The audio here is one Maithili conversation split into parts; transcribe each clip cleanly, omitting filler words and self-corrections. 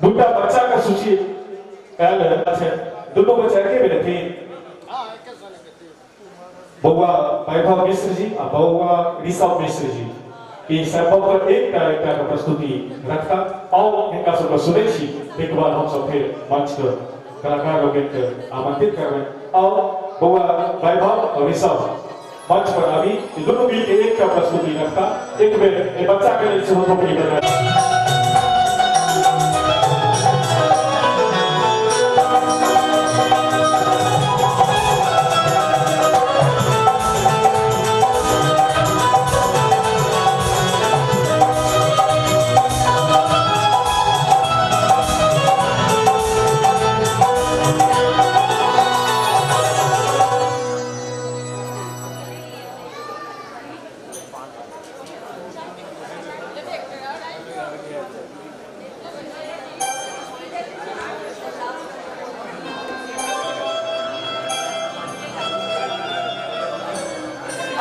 दूटा बच्चा के सूची आयल छै, दुनू बच्चा एके बेर एथिन। बौआ वैभव मिश्र जी आ बौआ ऋषभ मिश्र जी ई संभवतः एकटा एकटा के प्रस्तुति रखता। आउ हिनका सबके सुनै छी, ताहिके बाद हमसब फेर मंच के कलाकार लोकनि के आमंत्रित करबै। आउ बौआ वैभव और ऋषभ मंच पर आबी, ई दुनू मिल के एकटा प्रस्तुति रखता। एक बेर एहि बच्चा के लेल सेहो थोपड़ी बजा।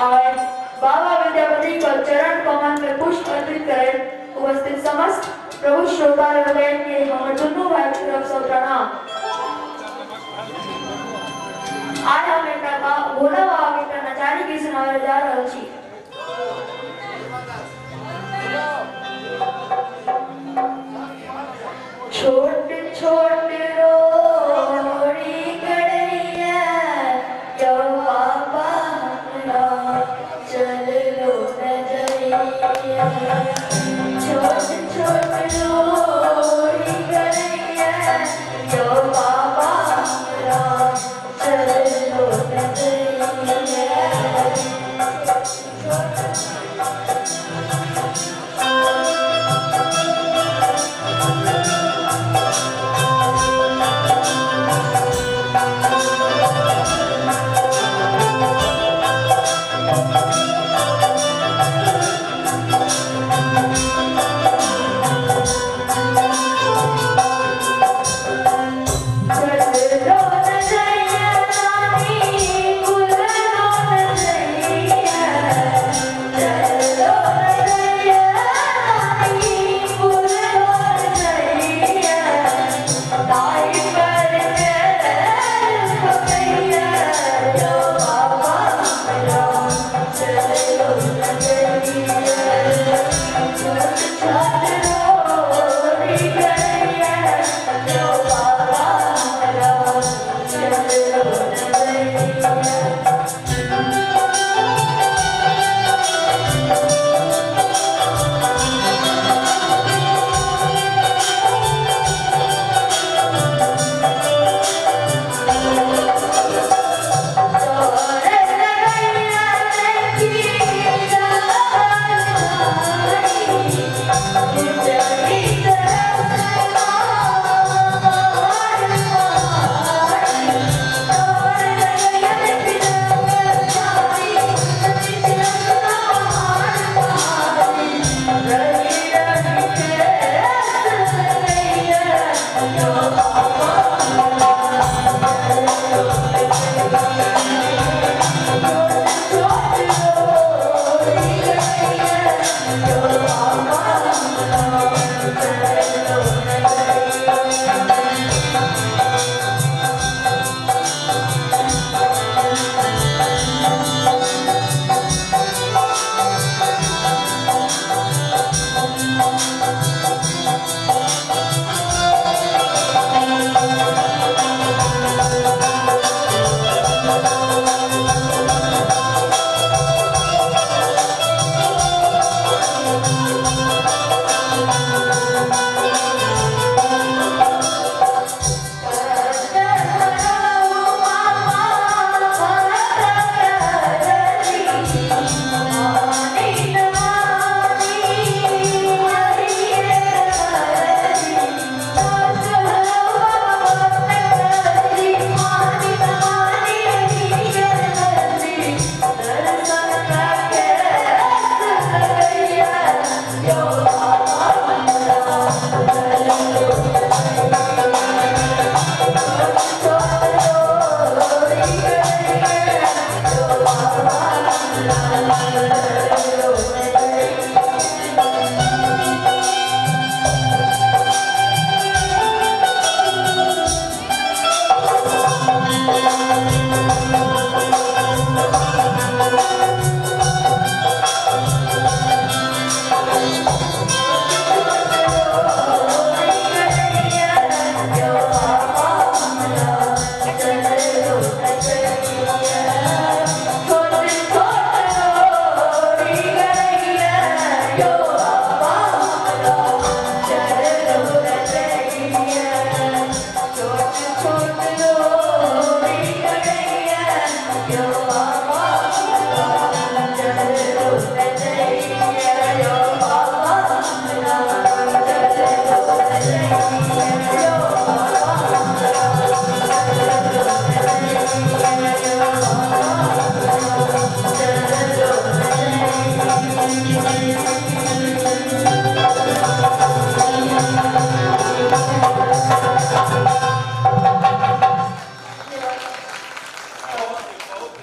और बाबा विद्यापति को चरण कमल में पुष्प अर्पित करैत उपस्थित समस्त प्रभु श्रोता लोकनि के हमर दुनू भाई के तरफ से प्रणाम। आइ हम एकटा भोला बाबा के एकटा नचारी गीत सुनाबै जा रहल छी। छोट छोट रोड़ी गड़ैया यो बाबा हमरा चल लो नजरिया। छोट छोट रोड़ी गड़ैया यो बाबा हमरा चल लो नजरिया।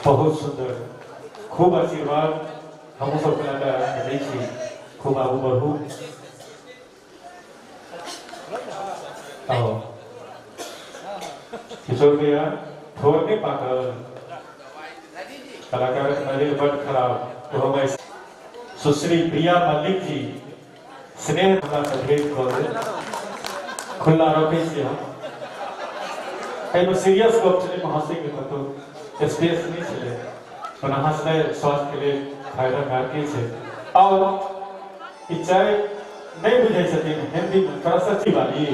बहुत सुंदर, खूब आशीर्वाद हम सब दै छी, खूब आगू बढ़ू। किशोर भैया ठोर नहीं पाकल, कलाकार नजर बड़ खराब। तो हम सुश्री प्रिया मल्लिक जी स्नेह हमरा से भेंट कऽ देल, खुला रखै छी हम। एहिमे सीरियस गप छलै, हँसैके कतहु स्पेस नहीं छलै, ओना हँसनाइ स्वास्थ्य के लेल फायदाकारके छै। और ई चाय नहीं बुझै छथिन हिंदी में, थोड़ा सच्ची वाली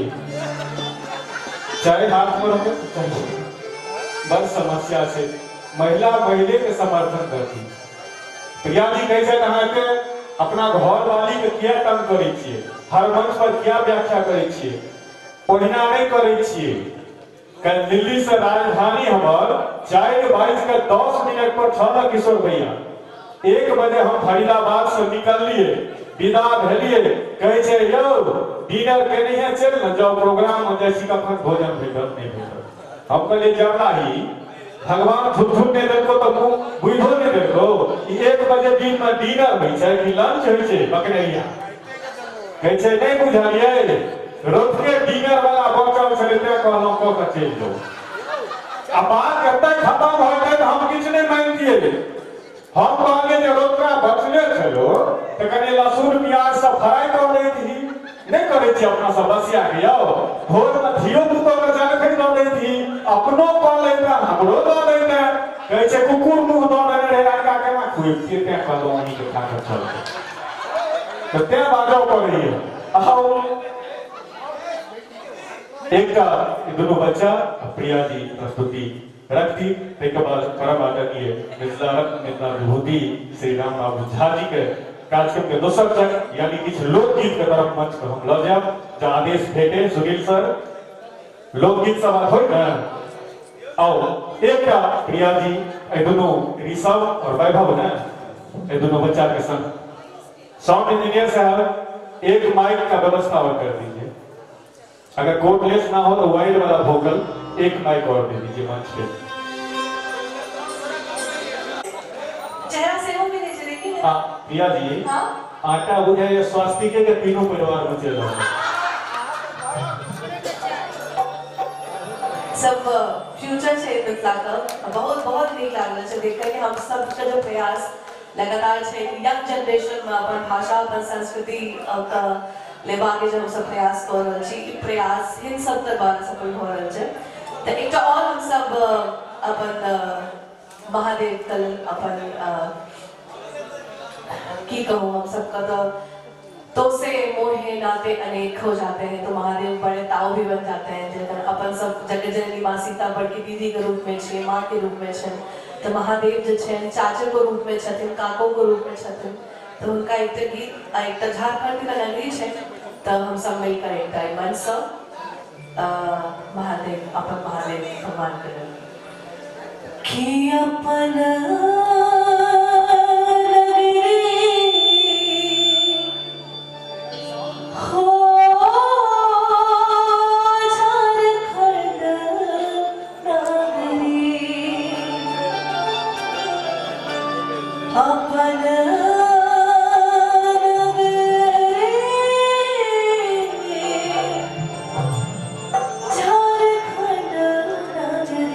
चाय हाथ में रखै चाय बड़ समस्या छै। महिला महिले के समर्थन करती। प्रिया जी कहै छथि अहाँके अपना घर वाली के किया तंग करै छियै, हर मंच पर किया व्याख्या करै छियै, ओहिना नहीं करै छियै। कल दिल्ली से राजधानी हमर 4:10 पर छल किशोर भैया, 1 बजे हम फरीदाबाद से निकललिए, विदा भेलिए, कहै छै यौ डिनर केने है चल न जाओ प्रोग्राम में, जाइ छी कखन भोजन भेटत नहीं भेटत। हम कहलिए जब ही भगवान झूठ नहीं देलको तो मुँह बुझो नहीं देलको। 1 बजे दिन में डिनर होइ छै कि लंच होइ छै बकरैया, कहै छै नहीं बुझलिए, रोज के डिनर वाला बचल छलै तें कहलहुँ कऽ के चलि जाउ। आ बात एतऽ खत्म भऽ गेल, हम किछु नहि मानितियै। हम कहलियै जे रोटका बचले छलो तऽ कनि लहसुन प्याज सब फ्राइ कऽ लैतही, नहि करै छी अपना सब बसिया के यौ, भोरमे धियो पुतोके जलखै दऽ दैतही, अपनो कऽ लैते हमरो दऽ दैते। कहै छै कुकुर मुँह दऽ देने रहै, अनका केना खुएबतियै, तें कहलहुँ अहीँके खा कऽ चल, तऽ तें बाजऽ पड़ैए। आउ एकटा दुनू बच्चा प्रिया जी प्रस्तुति रखती, ताहिके बाद परम आदरणीय मिथिला रत्न मिथिला विभूति श्री राम बाबू झा जी के कार्यक्रम के दोसर चरण यानी किछु लोकगीत के तरफ मंच पर हम लऽ जायब, जहाँ आदेश भेटे। सुनील सर लोकगीत सब होय ने? आओ एकटा प्रिया जी एहि दुनू ऋषभ और वैभव ने एहि दुनू बच्चा के संग साउंड इंजीनियर साहब एक माइक का व्यवस्था और कर दीजिए, अगर कोडलेस ना हो तो वायर वाला वोकल एक माइक और दे दीजिए मंच पे। चेहरा से वो भी नहीं चलेगी। हाँ प्रिया जी, हाँ? आटा बुझाइए स्वास्तिके के तीनों परिवार में चल रहा है। सब फ्यूचर छै मिथिला का, बहुत बहुत नीक लागल छै देख के हम सबके जो प्रयास लगातार छै यंग जनरेशन में अपन भाषा अपन संस्कृति लेबाके जे हमसब प्रयास कऽ रहल छी, ई प्रयास हिन सबके द्वारा सफल भऽ रहल छै। तऽ एकटा आओर हमसब अपन महादेव कल अपन की कहूँ हम सबका तो से मोहे नाते अनेक हो जाते हैं, तो महादेव बड़े ताऊ भी बन जाते हैं। जखन अपन सब जगत जननी माँ सीता बड़की दीदी के रूप में छै, माँ के रूप में छै, तो महादेव जे छनि चाचो के रूप में छथिन, काको के रूप में छथिन। तो हुनका एकटा गीत आ एकटा झारखंड के नगरी छै, तो हम सब मिलकर एकटा मंचसँ महादेव अपन महादेव भगवान के कि अपन हो झारखंड नगरी अपन झारखंड नगरी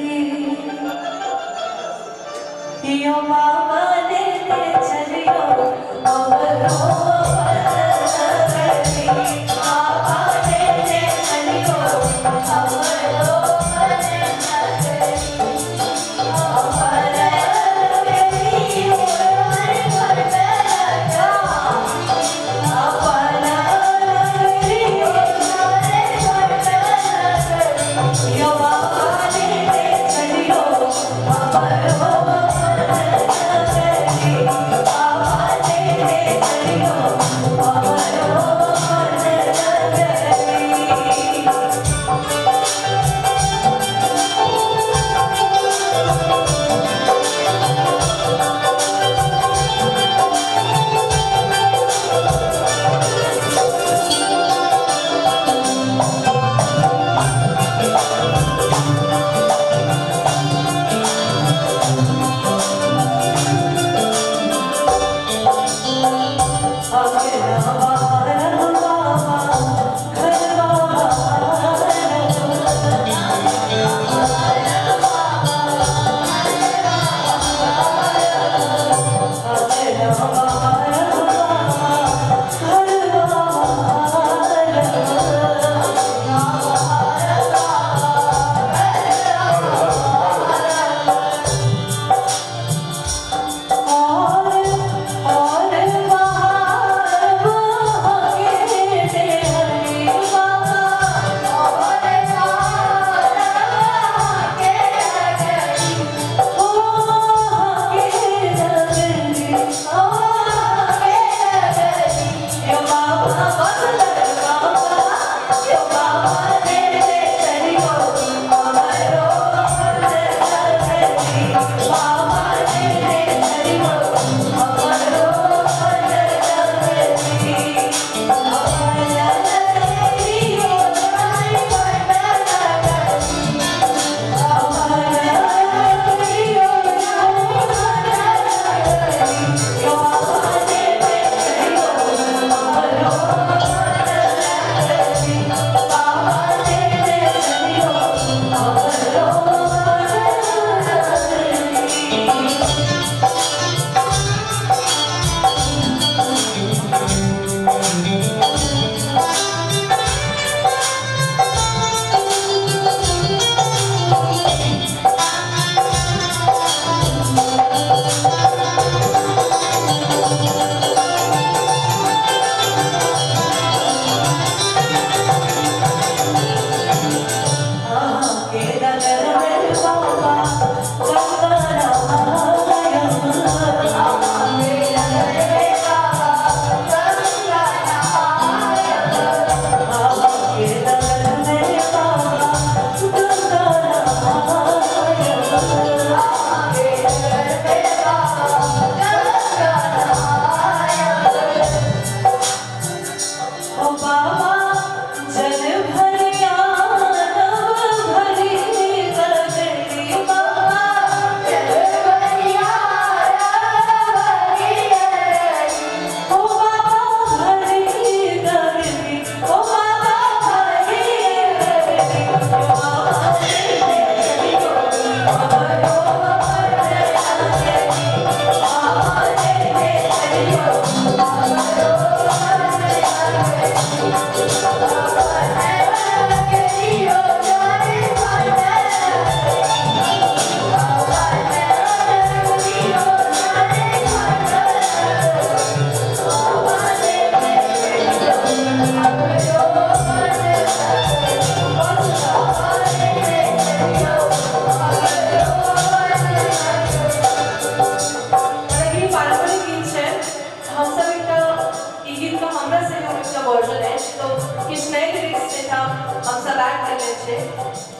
सब ऐड करने छे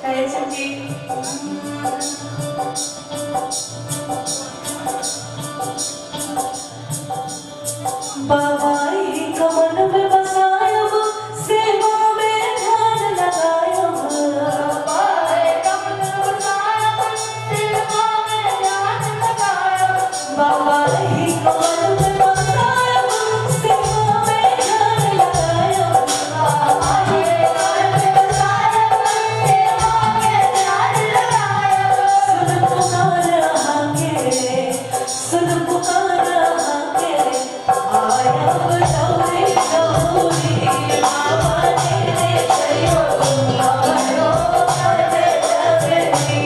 कहे छे कि बाबा ही कमन में बसायब सेवा में ध्यान लगायब बाबा कमल बसायब सेवा में ध्यान लगायब बाबा ही कमन में बसायब सेवा में ध्यान लगायब बाबा कमल बसायब सेवा में ध्यान लगायब सुन पुकार आके सुन पुकार आके आयब दौरी दौरी बाबा तेरे चलियो हमरो करबे जगती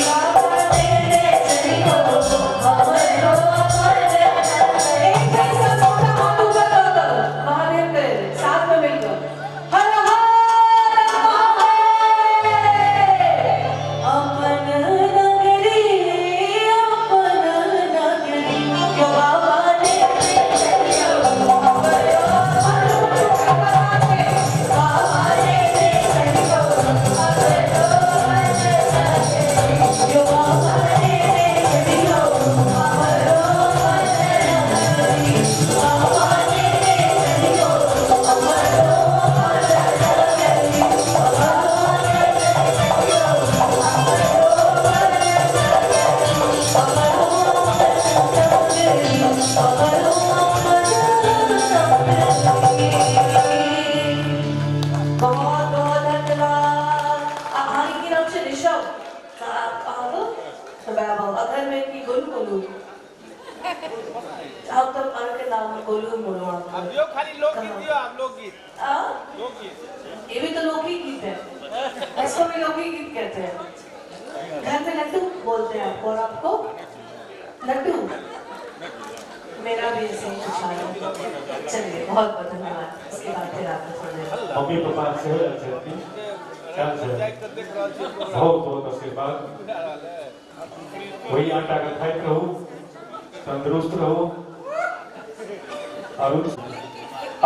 बाबा तेरे चलियो हमरो करबे जगती। एक ऐसा छोटा हाथ ऊपर कर दो महादेव के साथ में मिलकर हर हर महादेव। अपन नगरी अपन नगरी यो बाबा ने चलियो हमरो बाबा ने चलियो हमरो यो बाबा ने चलियो हमरो बाबा ने चलियो हमरो बहुत बहुत धन्यवाद। अहाँके की नाम छै? ऋषभ। अहाँके वैभव। अगर में की गोलू गोलू हम तो अहाँके नाम गोलू मोलू। आप दियो खाली लोकगीत दियो आप लोकगीत आ? लोकगीत ये भी तो लोक ही गीत है, इसको भी लोक ही गीत कहते हैं। घर में लड्डू बोलते हैं आपको और आपको लड्डू मेरा भी ऐसे ही कुछ आया। चलिए बहुत बहुत धन्यवाद। इसके बाद फिर आपको थोड़ी देर मम्मी पापा सेहो आयल छथिन आयल छथि। जाइक तऽ देख रहल छी बहुत बहुत आशीर्वाद। वही आटा के खाइत रहू, तंदुरुस्त रहू। और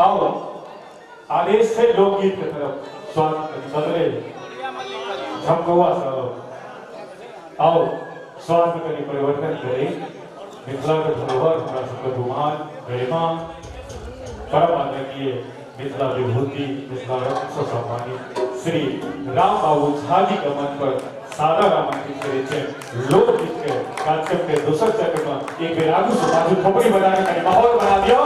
आओ आदेश से लोकगीत के तरफ स्वाद बदले झमकौआ सब आओ स्वाद में कनि परिवर्तन करे। मिथिला के धरोहर हमरा सबके गुमान गरिमा परम आदरणीय मिथिला विभूति मिथिला रत्न से सम्मानित श्री राम बाबू झा जी के मंच पर सादर आमंत्रित करे छे लोकगीत के कार्यक्रम के दोसर चक्र में एक बेर आगू से बाजू थोपड़ी बजा के कनि माहौल बना दियो।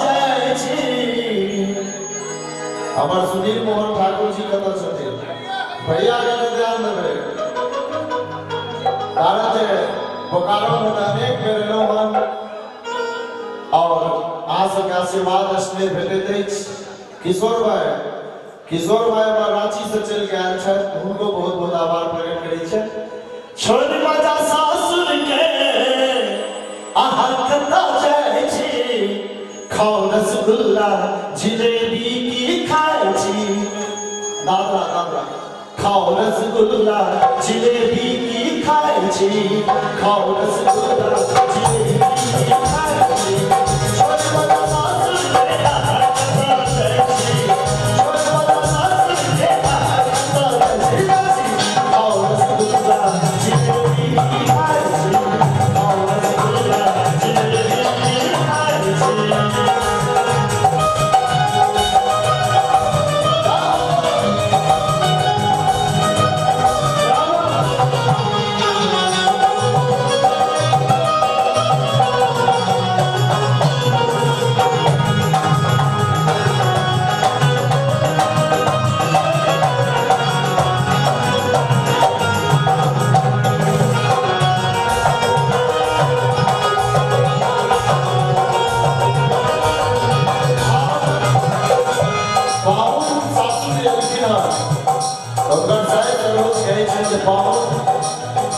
जाइ छी। हमर सुनील मोहन ठाकुर जी कतऽ छथिन? भैया के ध्यान देबै, कारण जे बोकारो में तऽ अनेक बेर एलहुँ हन और अहाँ सबके आशीर्वाद स्नेह भेटैत अछि। किशोर भाई हमर रांची से चलि के आयल छथि, हुनको बहुत बहुत आभार प्रकट करै छथि। छोड़ मजा सासुर के अहाँ कतऽ जाइ छी, खाउ रसगुल्ला जिलेबी की खाइ छी। दादरा दादरा खाउ रसगुल्ला जिलेबी की खाइ छी, खाउ रसगुल्ला जिलेबी की खाइ छी। छोड़ मजा सासुर के अहाँ कतऽ जाइ छी, छोड़ मजा सासुर के अहाँ कतऽ जाइ छी, खाउ रसगुल्ला जिलेबी की खाइ छी, खाउ रसगुल्ला जिलेबी की खाइ छी। पाहुन सासु जे एलखिन हन, हुनकर सासु रोज कहै छनि जे पाहुन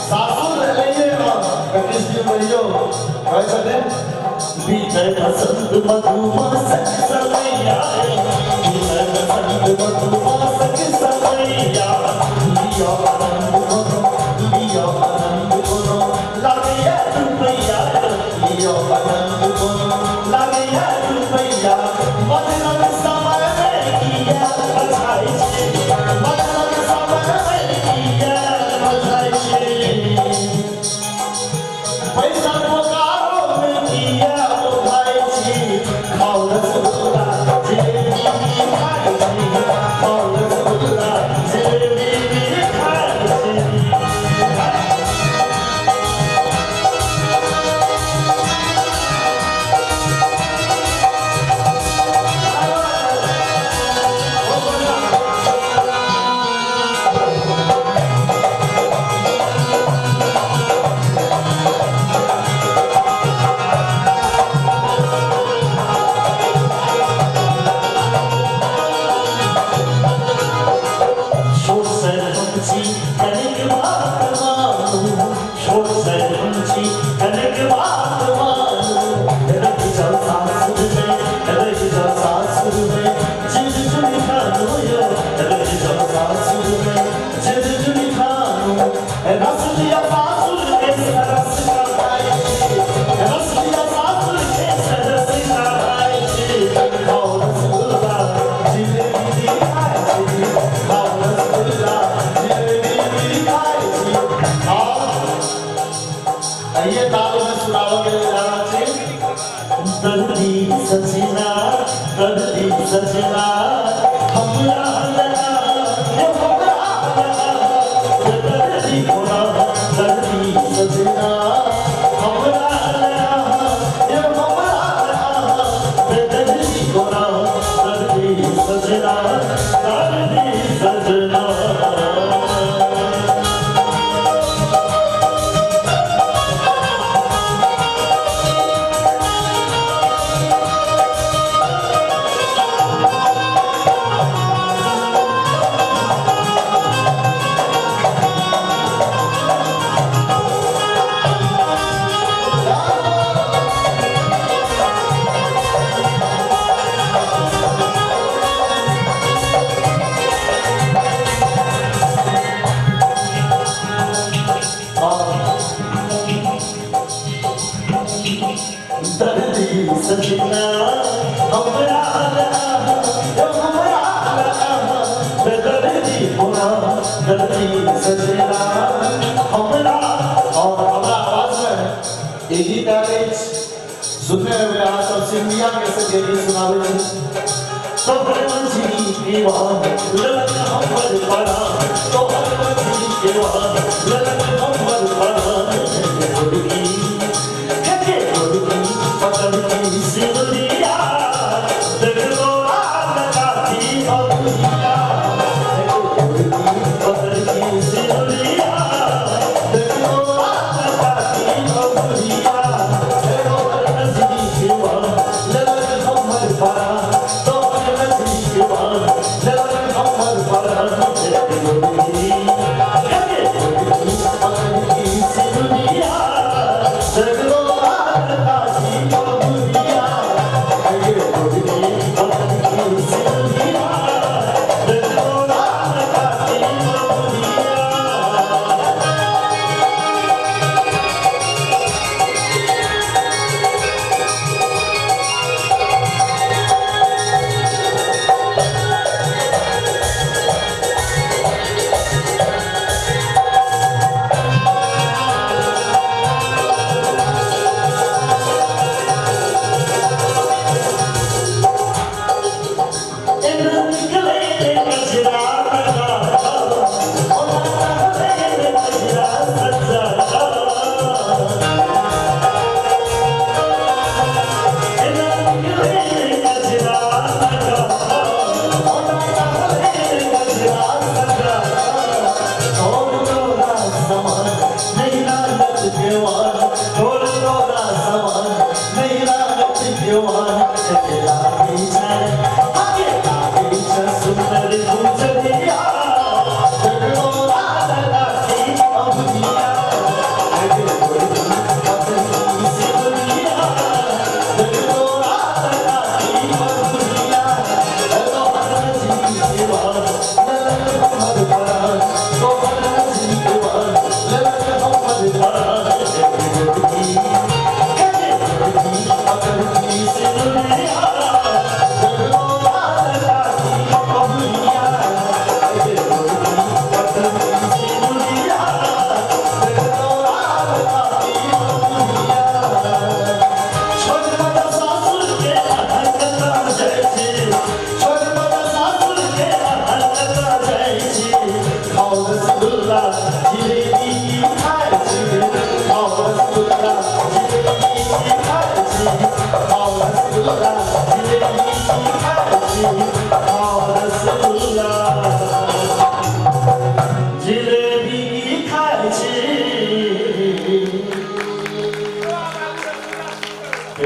सासुर एलैये हन तऽ किछु दिन रहियौ। कहै छथिन बीतै बसंत मधुमासक समैया, बीतै बसंत मधुमासक समैया, लिअ आनंद कोनो लिअ आनंद कोनो लागैया रुपैया। लियो पतंग कोनो लागैया रुपैया बदलल समय में किया बचाइ छी बदलल समय में किया बचाइ छी पैसा बोकारो में किया उठाइ छी खाउ रसगुल्ला जिलेबी खाइ छी खाउ रसगुल्ला जिलेबी खाइ छी। सजना हमरा लगा हमरा दर्दी होना दर्दी सजना हमरा लगा हमरा दर्दी होना दर्दी सजना दर्दी सजना। सजना हमरा हमरा दर्दी होना दर्दी सजना हमरा। और हमरा आवाज में एक गीत आयल अछि, सुनने हेबै अहाँ सब, सिंधिया के से जे गीत सुनाबै छी। तोहर मझी के वान ललक हमर परान तोहर मझी के वान ललक हमर परान गोरकी के गोरकी पकड़ की सिंदुरिया देखो लगाती अबुरिया गोरकी पकड़ की सिंदुरिया देखो लगाती अबुरिया तोहर मझी के वान ललक हमर परान तोहर मझी के वान ललक हमर परान गोरकी के गोरकी पकड़ की सिंदुरिया देखो लगाती अबुरिया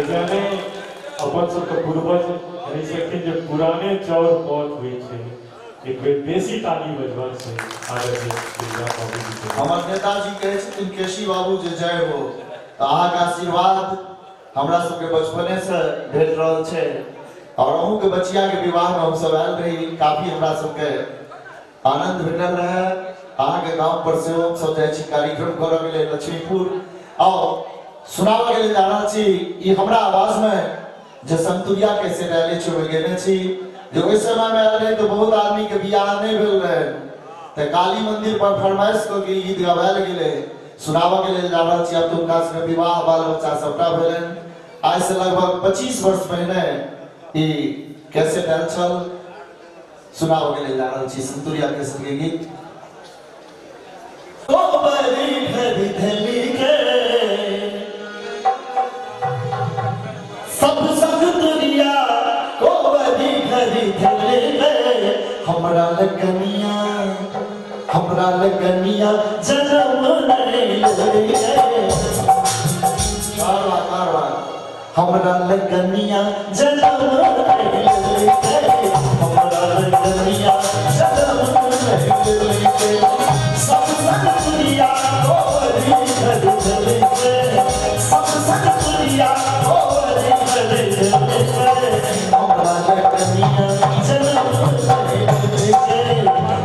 जेने अपन सबके पूर्वज कहै छलखिन जे पुराने चाउर पौत होइ छै, एक बेर बेसी ताली बजबाक छै आदरणीय दुर्गा बाबू जी के। हमर नेताजी कहै छथिन केशी बाबू जे जय हो, तऽ अहाँके आशीर्वाद हमरा सबके बचपने से भेट रहल छै और अहूँके बचिया के विवाह में हमसब आयल रही, काफी हमरा सबके आनंद भेटल रहे। अहाँके गाँव पर सेहो हमसब जाइ छी कार्यक्रम करऽ के लेल लक्ष्मीपुर। और सुनाबऽ के लेल जा रहल छी ई हमरा आवाज में जे संतुरिया कैसे आयल छी ओहिमे गेने छी। जे ओहि समय में आयल रही तऽ बहुत आदमी के बियाह नहि भेल रहे, तऽ काली मंदिर पर फरमाइश कऽ के गीत गवायल गेलै। सुनाबऽ के लेल जा रहल छी। अब तऽ हुनका सबके विवाह बाल बच्चा सबटा भेलनि। आइ से लगभग 25 वर्ष पहिने ई कैसेट आयल छल। सुनाबऽ के लेल जा रहल छी संतुरिया कैसेट के गीत। सब संग दुनिया कोबरी घरी धली के, हमरा लगनिया हमरा लगनिया जन्म नहीं ले। हमरा लगनिया जन्म नहीं ले, हमरा लगनिया जन्म नहीं ले। सब संग दुनिया कोबरी घरी धली के, सब संग दुनिया कोबरी घरी धली के, हमरा लगनिया जन्म नहीं ले, हमरा लगनिया जन्म नहीं ले।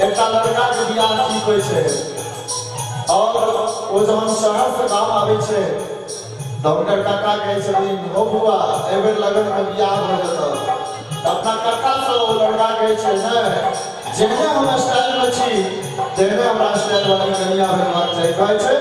एकटा लड़का के बियाह ठीक होइ छै और ओ जहन शहर से गाँव आबै छै तऽ हुनकर काका कहै छथिन, हो बुआ एहि बेर लगन में बियाह भऽ जेतौ। तऽ अपना काका से ओ लड़का कहै छै, नहि जेहने हम स्टाइल में छी तेहने हमरा स्टाइल वाली कनिया भेटबाक चाही। कहै छै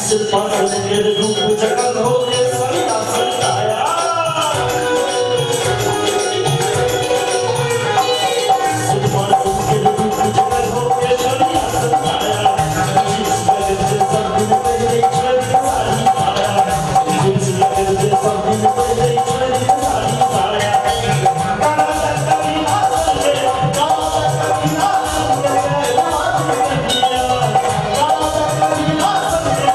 शिल्पा के रूप जगत हो के सरिया सरियाया शिल्पा के रूप जगत हो के सरिया सरियाया जिस लगन से सब दिन पहले छड़ी साड़ी आया जिस लगन से सब दिन पहले छड़ी साड़ी आया काला कभी ना सके काला कभी ना सके बात कहिया काला कभी ना सके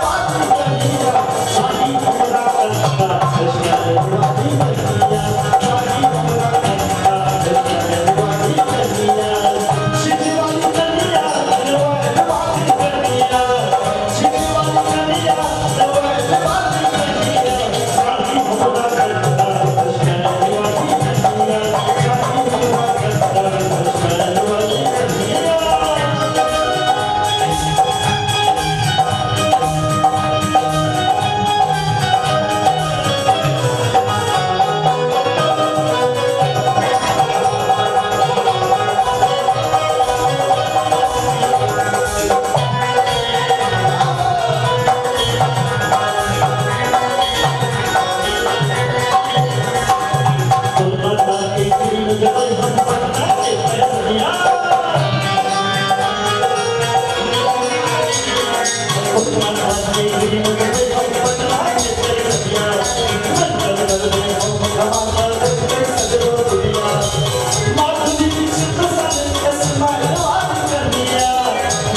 बात कहिया शाही हमरा करता कृष्ण वाली कहिया शाही हमरा करता कृष्ण वाली कहिया शिव वाली कहिया वाली कहिया शिव वाली कहिया वाली कहिया शाही हमरा करता कृष्ण वाली कहिया शाही हमरा करता कृष्ण वाली कहिया। कोलकाता के दिल जब हम पटना के पैसरिया कोलकाता के दिल जब हम पटना के पैसरिया मन कर कर दे हम कमा कर दे सजो दुनिया माधुरी दीक्षित सन इस्माइल वाली कन्या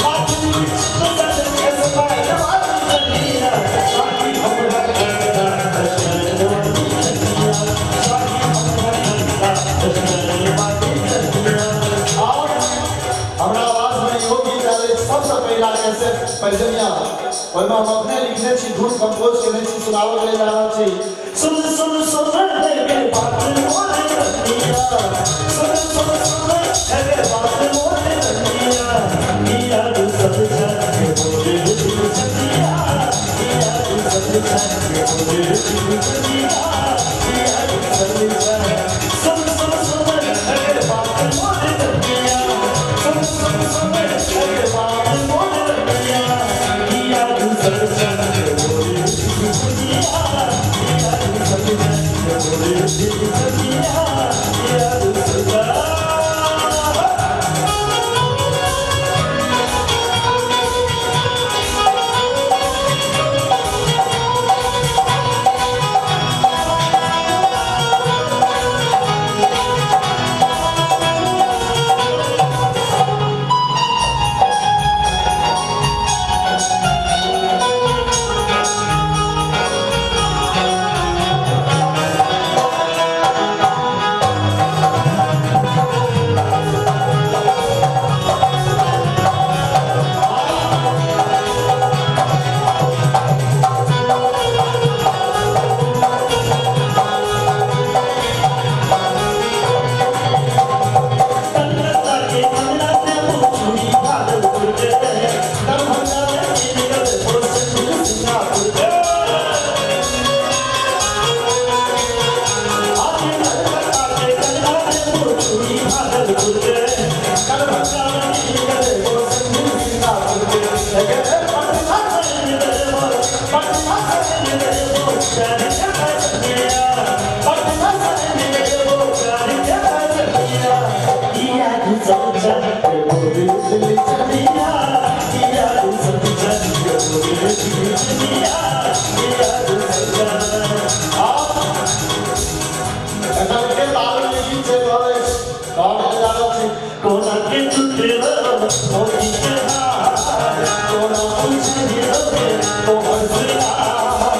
माधुरी दीक्षित सन इस्माइल वाली कन्या शाही हमरा करता कृष्ण वाली कन्या शाही हमरा करता कृष्ण वाली कन्या। और हमरा आवाज में इहो गीत आयल अछि सबसँ पहिला कैसे पैजनिया ओहिमे हम अपने लिखने छी धुन कंपोज केने छी सुनाबऽ के लेल जा रहल छी। सुन सुन सुन रे बात मोरे कन्या सुन सुन सुन रे बात मोरे कन्या किया तू सब जाने बोले तू सतिया किया तू सब जाने बोले तू सतिया किया तू सब जाने सुन सुन सुन रे बात मोरे कन्या सुन सुन सुन रे बात मोरे कन्या किया तू सब जाने बोले तू सतिया किया तू सब जाने बोले तू सतिया किया तू सब जाने। कलकत्ता के कमला से चूड़ी भागलपुर के दरभंगा में निकल और सिंगापुर के आगे कलकत्ता के कमला से चूड़ी भागलपुर के दरभंगा में निकल और सिंगापुर के पटना से निकल पटना से निकल प्यार के फैसलिया पटना से निकल प्यार के फैसलिया किया तू सब जाने बोले दिल चलिया किया तू सब जाने बोले दिल चलिया किया तू सब जाने। आप एखन के ताल में गीत चलि रहल अछि कहऽ के जा रहल छी। कोना के टूटे मोती के हार कोना पूछे रे तोहर सिंगार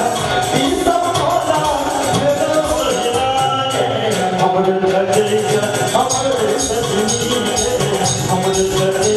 ई सब कोना भेटल सोहिलाए हमर लगे हमर सजनी हमर लगे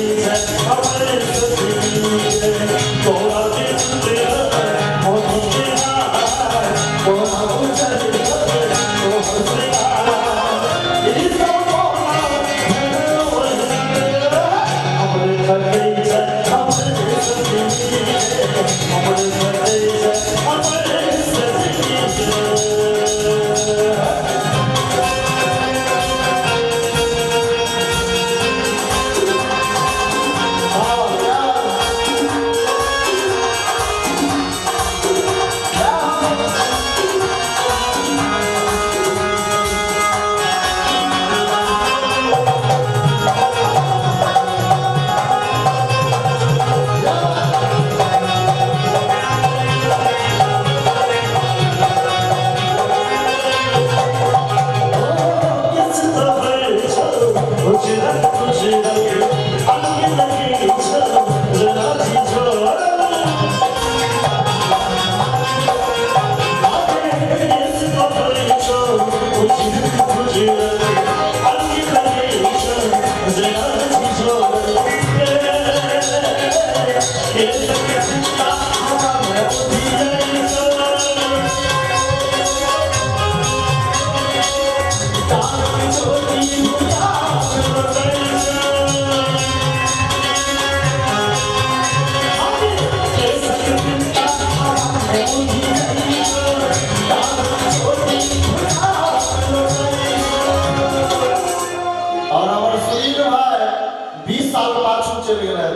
साल पाछू चलि गेल।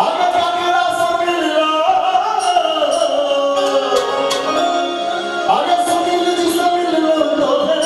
आगे ककरा से मिललो, आगे सुनील जी से मिललो तोहरे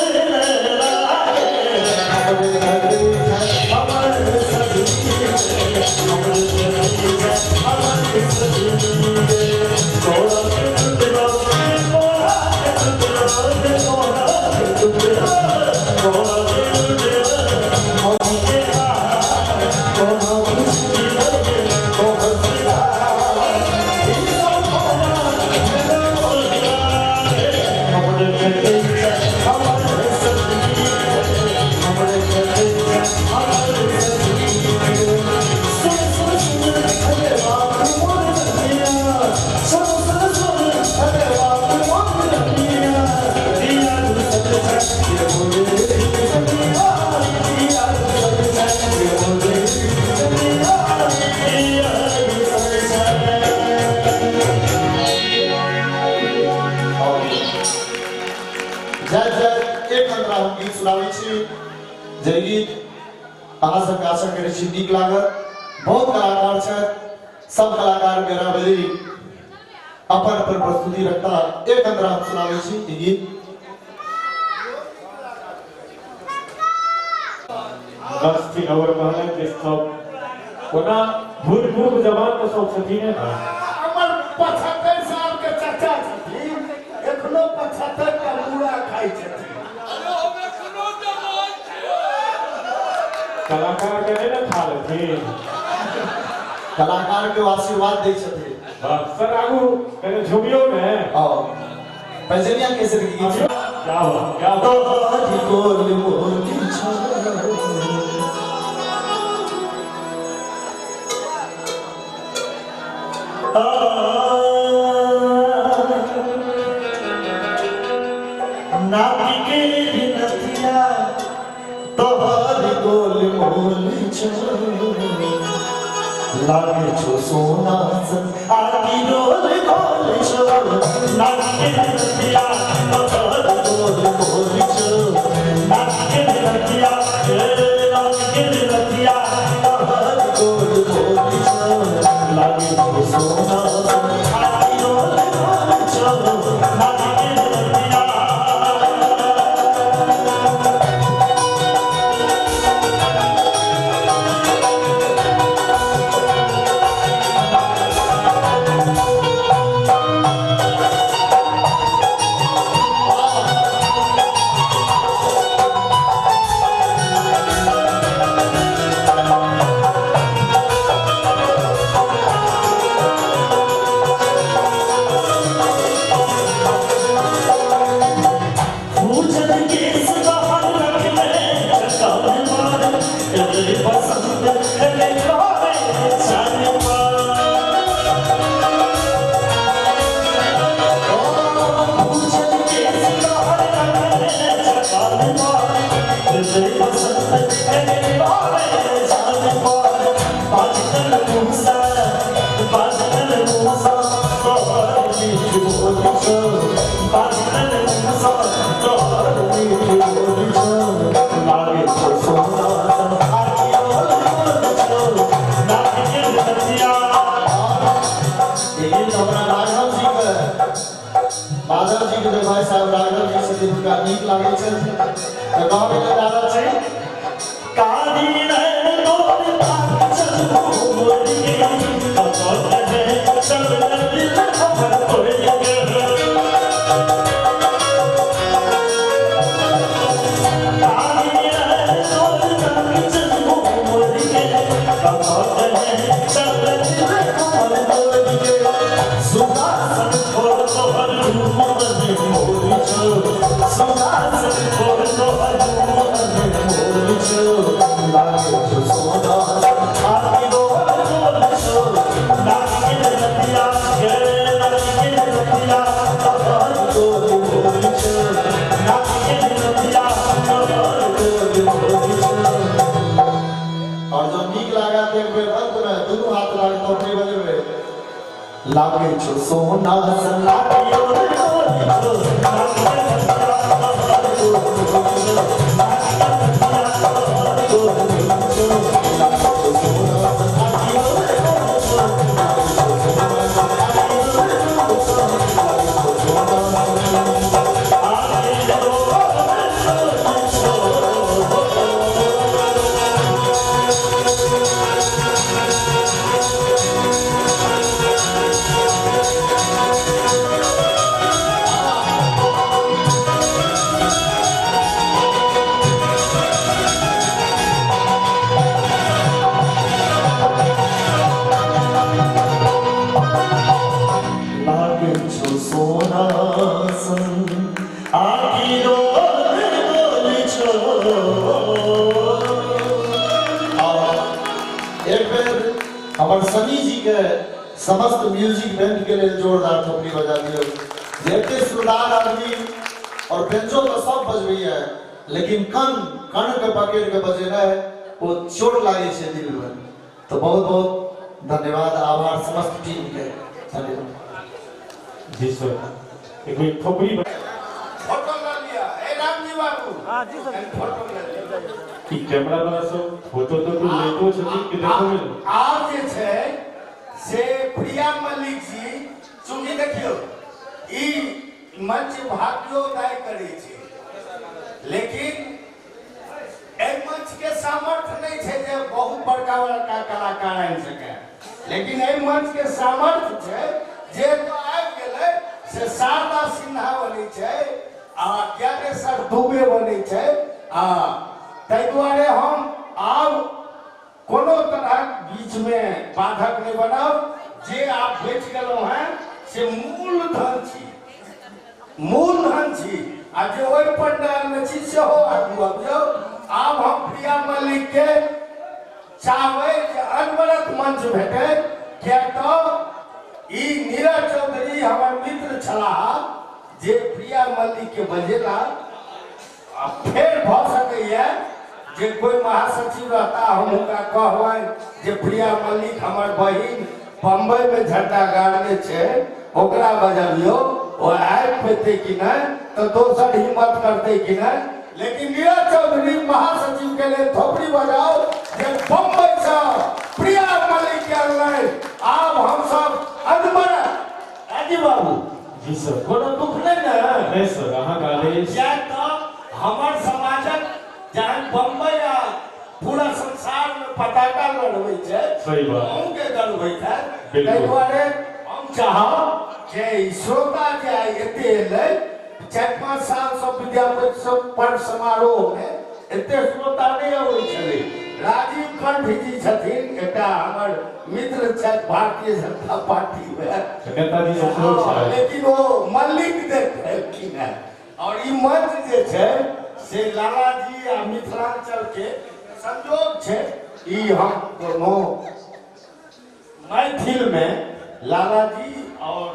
जय जय एक अंतरा हम गीत सुनाबै छी, जे गीत अहाँ सबके आशा करै छी नीक लागत। बहुत कलाकार छथि, सब कलाकार बेराबेरी अपन अपन प्रस्तुति रखता। एक अंतरा हम सुनाबै छी ई गीत। बस ठीक और कहलन जे सब ओना भूतपूर्व जवान तो सब छथिन ने। हमर 75 साल के चाचा छथिन, एखनो 75 का पूरा खाइ छथिन। कलाकार के नहीं ना खा लेथिन, कलाकार के आशीर्वाद दै छथिन। सर आगू कने झुमियो ने और पैजनिया कैसे गीत क्या हुआ क्या हुआ। तोहरी गोल मोली छो नाती के नथिया तोहरी गोल मोली छो लागे छो सोना सन आकी रोल गोल छो नाती के नथिया तोहरी गोल मोली छो नाती के नथिया नाती के नथिया तोहरी गोल मोली छो लागे छो सोना सन आकी रोल गोल छो नाती के नथिया। माधव जी के भाई साहब राघव जी से हुनका नीक लागै छनि तऽ कहबै जे दादा छै कारी नैन तोर पाक चलू मोरी कतौ है चल दिल हमर तोड़ के कारी नैन तोर पाक चलू मोरी कतौ है चल दिल हमर तोड़ के सुहासन छोड़ तोहर मोहन मोरी छो सुहासन छोड़ तोहर मोहन मोरी छो लागे छो सोना आकी रोल गोल छो नाकी नदिया गे नाकी नदिया तोहर गोल मोरी छो नाकी नदिया तोहर गोल मोरी छो। और जो नीक लागा त एक बेर अंत में दुनू हाथ लाग तो अपने बजेबै लागे छो सोना सन आकी रोल गोल छो नाकी नदिया गोल मोरी छो। एक बेर हमर सनी जी के समस्त म्यूजिक बैंड के लेल जोरदार थपड़ी बजा दियौ। जे एते सुरदार आदमी और बेंजो तो सब बजबैया, लेकिन कण कण के पकड़ के बजेनाइ ओ चोट लागे छै दिल में। तो बहुत बहुत धन्यवाद, आभार समस्त टीम के, धन्यवाद। जी सर, एक बेर थोपड़ी फोटो ल लिया ए रामजी बाबू। हां जी सर, फोटो ल लिया। ई कैमरा वाला सब फोटो तो तू लेतो छथिन कि देखो में। आब जे छै से प्रिया मल्लिक जी, चूंकि देखियौ ई मंच भाग्योदय करै छै, लेकिन एहि मंच के सामर्थ्य नहीं छै जे बहुत बड़का बड़का कलाकार आबि सकै, लेकिन एहि मंच के सामर्थ्य छै जे तो आबि गेलै से शारदा सिन्हा बनै छै आ ज्ञानेश्वर दुबे बनै छै। आ ताहि दुआरे हम आब कोनो तरहक बीच में बाधक नहीं बनाब। जे आप बेच गेलहुँ हैं से मूल धन छी, मूल धन छी, आ जे ओहि पंडाल में छी सेहो आगू आबि जाउ। आब हम प्रिया मल्लिक के चाहबै जे अनवरत मंच भेटै, किएक तऽ ई नीरज चौधरी हमर मित्र छलाह जे प्रिया मल्लिक के बजेला। आ फेर भऽ सकैए जे कोई महासचिव रहता, हम हुनका कहबनि जे प्रिया मल्लिक हमर बहिन बम्बई में झंडा गाड़ने छै, ओकरा बजबियौ, ओ आबि पेतै कि नहि, तऽ दोसर हिम्मत करतै कि नहि। लेकिन नीरज चौधरी महासचिव के लेल थोपड़ी बजाओ जे बम्बई से प्रिया मल्लिक के अनलनि। आब हम सब अनवरत। राजीव बाबू जी सर, कोनो दुख नहीं ने? नहीं सर, अहाँके आदेश। किएक तऽ हमर समाजक जहन बम्बई आ पूरा संसार में पताका लड़बै छै, सही बात, अहूँके गर्व होइत हैत। बिल्कुल। ताहि दुआरे हम चाहब जे ई श्रोता जे आइ एते एलै, 4-5 साल सँ विद्यापति सब पर्व समारोह में एते श्रोता नहि अबै छलै। राजीव कंठ जी छथिन, एकटा हमर मित्र छथि भारतीय जनता पार्टी में, नेताजी सब सेहो छथि, लेकिन ओ मल्लिक देखलखिन हेँ। और ई मंच जे छै से लालाजी आ मिथिलांचल के संयोग छै। ई हम कोनो मैथिल में लालाजी और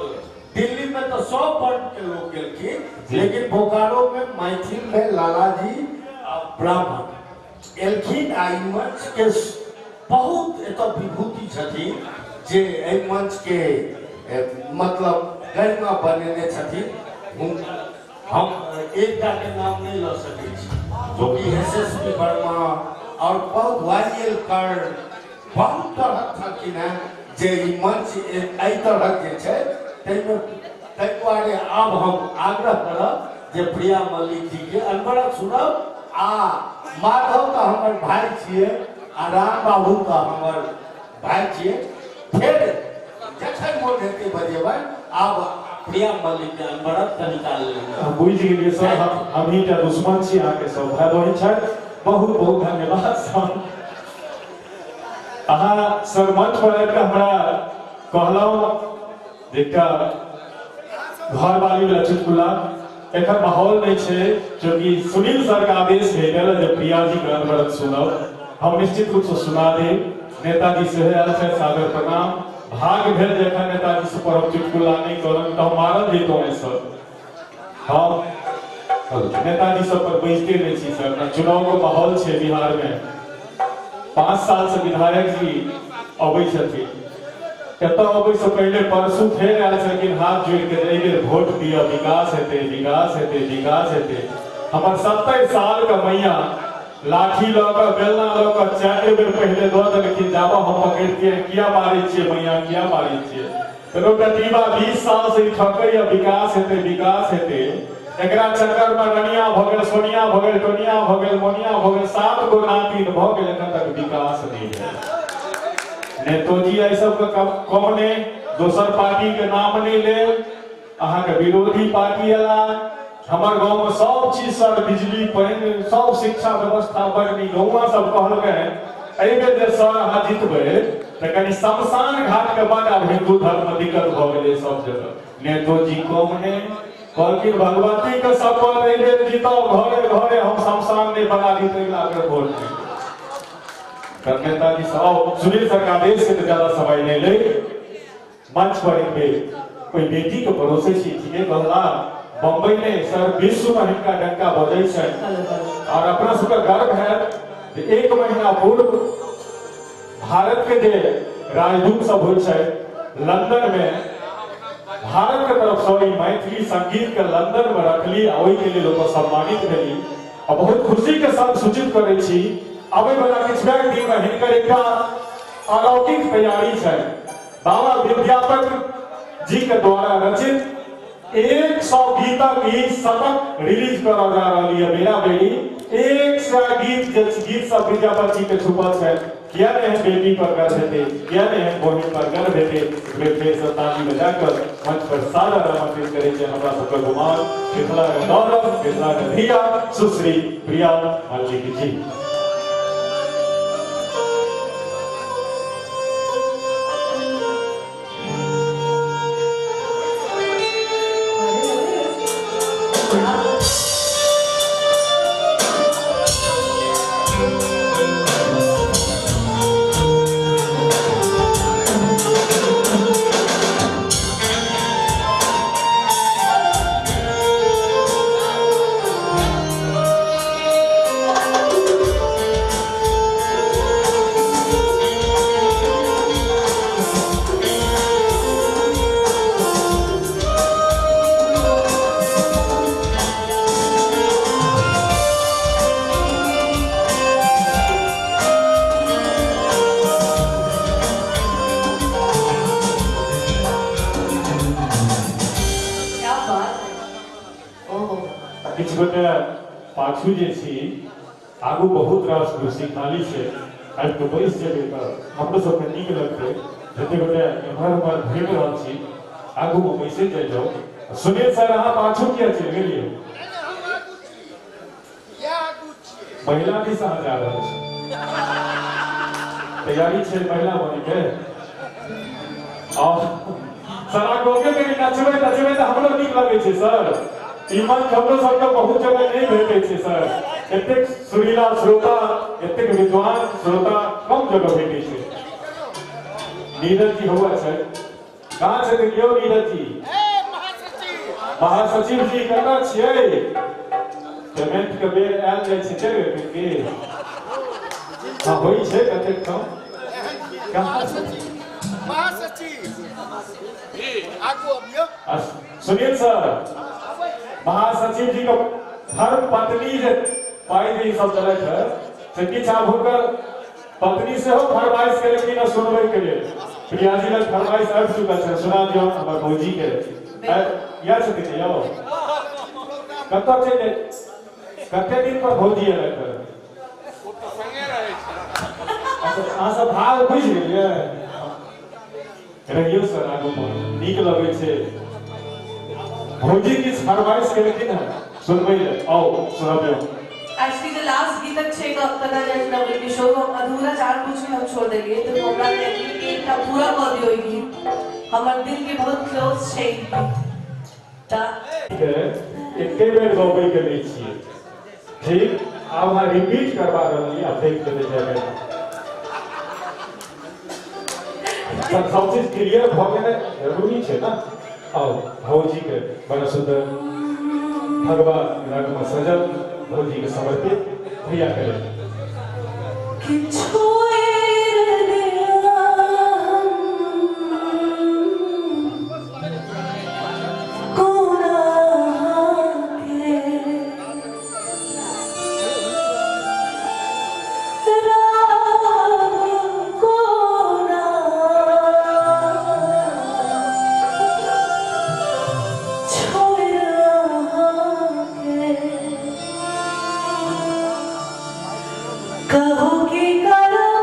दिल्ली में तो सब वर्ग के लोग गेलखिन, लेकिन बोकारो में मैथिल में लालाजी आ ब्राह्मण एलखिन। आ ई मंच के बहुत एतऽ विभूति छथिन जे एहि मंच के मतलब गरिमा बनेने छथिन। हम एकटा के नाम नहीं लऽ सकै छी, चूँकि एस.एस.पी. वर्मा और बहुत वाई.एल. कर्ण बहुत तरहक छलखिन हेँ जे ई मंच एहि तरहक जे छै ताहिमे। ताहि दुआरे आब हम आग्रह करब जे प्रिया मल्लिक जी के अनवरत सुनब। आ माधव तऽ हमर भाय छियै आ राम बाबू तऽ हमर भाय छियै, फेर जखन मोन हेतै बजेबै। आब प्रिया मल्लिक के अनवरत कनिका लेल बुझि गेलियै सर, हमही टा दुश्मन छी, अहाँके सब भाय बहिन छथि। बहुत बहुत धन्यवाद सर। अहाँ सर मंच पर आबि कऽ हमरा कहलहुँ एकटा घरवाली वाला चुटकुला, एखन माहौल नहीं छै, चूँकि सुनील सर के आदेश भेटल जे प्रिया जी के अनवरत सुनब, हम निश्चित रूप से सुना देब। नेताजी सेहो आयल छथि, सादर प्रणाम। भाग भेल जे एखन नेताजी से पर हम चुटकुला नहीं करब तऽ हम मारल जैतहुँ सर। हम नेताजी सब पर बैसते नहीं छी सर, न चुनाव के माहौल छै बिहार में। 5 साल से विधायक जी अबै छथिन, एतऽ अबै से पहिले परसू फेर आयल छलखिन हाथ जोड़ि के एहि बेर वोट दिअ, विकास हेतै, विकास हेतै, विकास हेतै। हमर 70 साल के मैया लाठी लऽ कऽ बेलना लऽ कऽ 4 बेर पहिले दऽ देलखिन, जाबऽ हम पकड़ितियै, किया मारै छियै मैया, किया मारै छियै। तऽ गरीबा 20 साल से ठकैया, विकास हेतै, विकास हेतै। एकरा चक्कर में रनिया भऽ गेल, सोनिया भऽ गेल, टोनिया भऽ गेल, मोनिया भऽ गेल, 7 गो नातिन भऽ गेल, एखन तक विकास नहि भेल। नेतोजी एहि सबके कम नहि, दोसर पार्टी के नाम नहि लेल, अहाँके विरोधी पार्टी एला। हमर गाँव में सब चीज सर, बिजली पानि सब शिक्षा व्यवस्था बड़ नीक। गौआ सब कहलकै एहि बेर जे सर अहाँ जीतबै तऽ कनि शमशान घाट के बाद आब हिंदू धर्म में दिक्कत भऽ गेलै सब जगह। नेतोजी कम नहि, कहलखिन भगवती के शपथ एहि बेर जीतब, घरे घरे हम शमशान नहि बना दी ताहि लए वोट नहि। तन्मयता जी आओ सुनील सर का आदेश के तो ज्यादा समय नहीं ले मंच पर एक बेर कोई बेटी के परोसे छी ठीके कहला बम्बई में सर विश्व में हिनका डंका बजै छै और अपना सबके गर्व है जे एक महीना पूर्व भारत के जे राजदूत सब होइ छै लंदन में भारत के तरफ से मैथिली संगीत के लंदन में रखली आ ओहि के लिए लोग सम्मानित भेली और बहुत खुशी के संग सूचित करै छी आबै वाला किछु दिन में हिनकर एकटा अलौकिक तैयारी छै। बाबा विद्यापति जी के द्वारा रचित 100 गीतक ई शतक रिलीज करल जा रही है। बेरा बेरी 100 गीत जे गीत सब विद्यापति जी के छुपल छै किया ने बेटी पर गर्व हेतै, किया ने बहिन पर गर्व हेतै। फेर से ताली बजाकर मंच पर सादर आमंत्रित करै छै हमरा सबके गुमान मिथिला के गौरव मिथिला के धिया सुश्री प्रिया मल्लिक जी। पाछू जे छी आगू बहुत रास कुर्सी खाली छै आबि कऽ बैस जेबै तऽ हमरो सबके नीक लगतै। जते गोटे एम्हर उम्हर घुमि रहल छी आगू मे बैसे जाइ जाउ। सुनील सर अहाँ पाछू किया चलि गेलियै? महिला दिस अहाँ जा रहल छी, तैयारी छै महिला बनैके? सर अहाँ गोके कनि नचबै तचबै तऽ हमरो नीक लगै छै सर। ई मंच हमरो सबके बहुत जगह नहीं भेटै छै सर। एतेक सुरीला श्रोता एतेक विद्वान श्रोता कम जगह भेटै छै। नीरज जी हुआ छै, कहाँ छथिन यौ नीरज जी? महासचिव जी कतऽ छियै? पेमेंट के बेर आयल जाइ छै चलि गेल की? हाँ होइ छै कतेक कम। सुनील सर महासचिव जी को धर्म पत्नी जे पाई जे सब देलक है से किछु आब हुनकर पत्नी सेहो फरमाइश केलखिन हँ सुनबै के लेल। प्रिया जी लग फरमाइश आबि चुकल छै, सुना दियौ हमर भौजी के। इएह छथिन यौ? कतऽ चलि कते दिन पर भौजी एलक है? अहाँ सब भाव बुझि गेलियै? रहियौ सर आगू नीक लगै छै। भौजी किछु फरमाइश केलखिन हँ सुनबै लए, आओ सुनबियौ। एक्चुअली जे लास्ट गीतक छै कतऽ जाइ छै नवल किशोर हम अधूरा जानबूझ के हम छोड़ देलियै तऽ हमरा कहलियै कि एकटा पूरा कऽ दियौ ई गीत, हमर दिल के बहुत क्लोज छै ई गीत। तऽ एके बेर गबै के लै छियै ठीक, आब अहाँ रिपीट करबा रहलियै आ फेंक देने जाय सब चीज क्लियर भऽ गेलै जरूरी छै ने। आओ भौजी के बड़ा सुंदर भगवा रंग में सजल भौजी के समर्पित भैया करे। कहू की करो।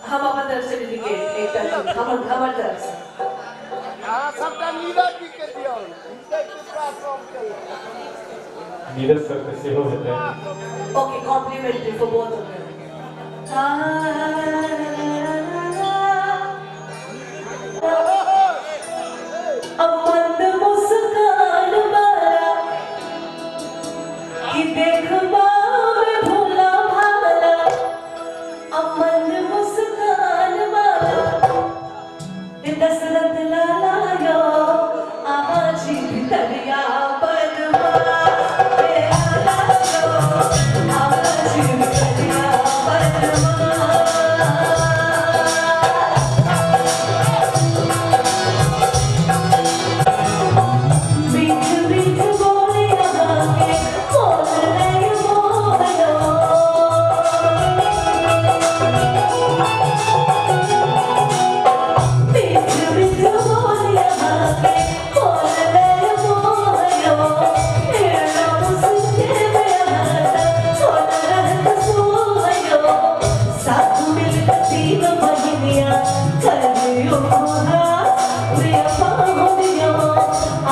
हम अपन तरफ से डेडिकेट एक हमर तरफ से सबटा नीरज जी के दियौ नीरज सर के सेहो हेतै। Okay, complimentary for both of them. अमंद मुस्कान वाला कि देखबा में भोला भाला, अमंद मुस्कान वाला दशरथ लाला यो आजी भितरिया बदमा लाला यो आजी भितरिया बदमा। बीच बीच बोलिया के बोल रहे बोलो, बीच बीच बोलिया के बोल रहे बोलो, एड़ा मुझसे बेहद छोड़ रहत सोयो, साथ मिलकर तीन महीनिया करियो प्रिय पाहुनियो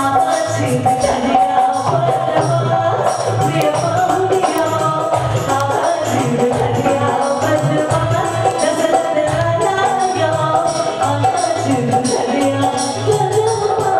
आज भितरिया बदमा, प्रिय पाहुनियो आज भितरिया बदमा, दशरथ लाला यो आज भितरिया बदमा।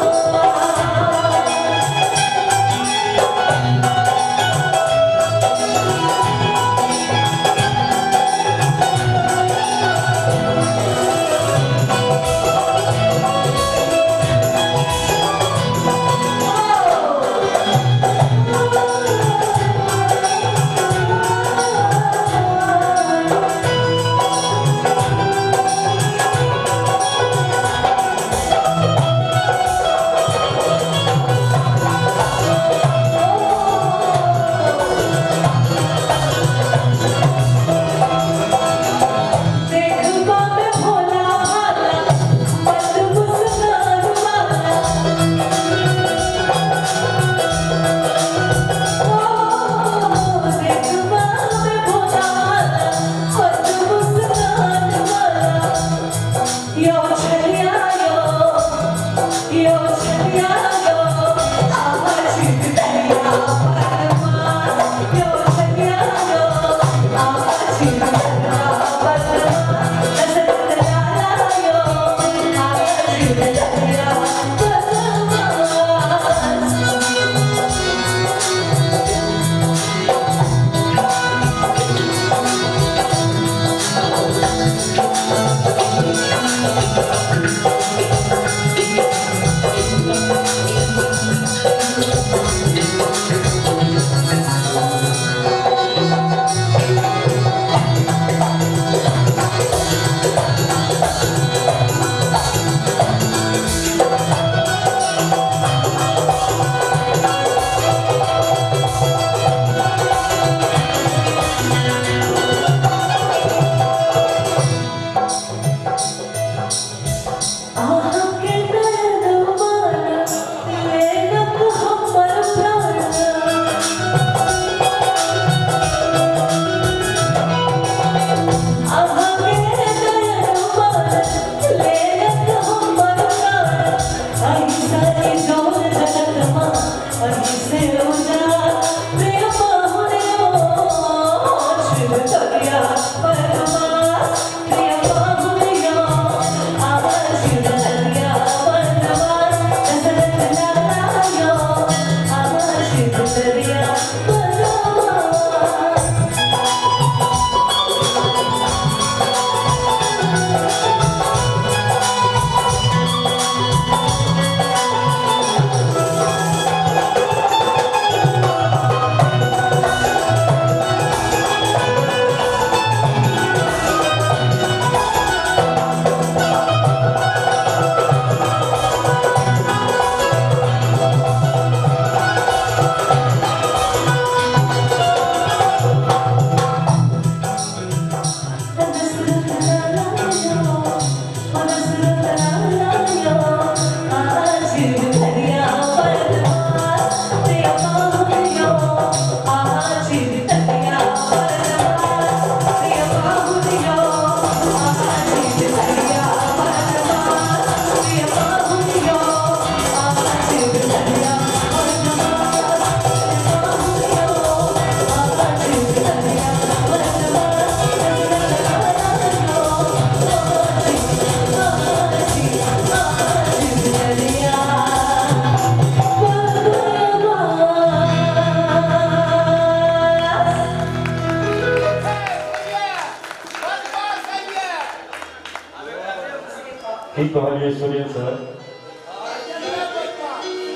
की कहलियै सुनील सर?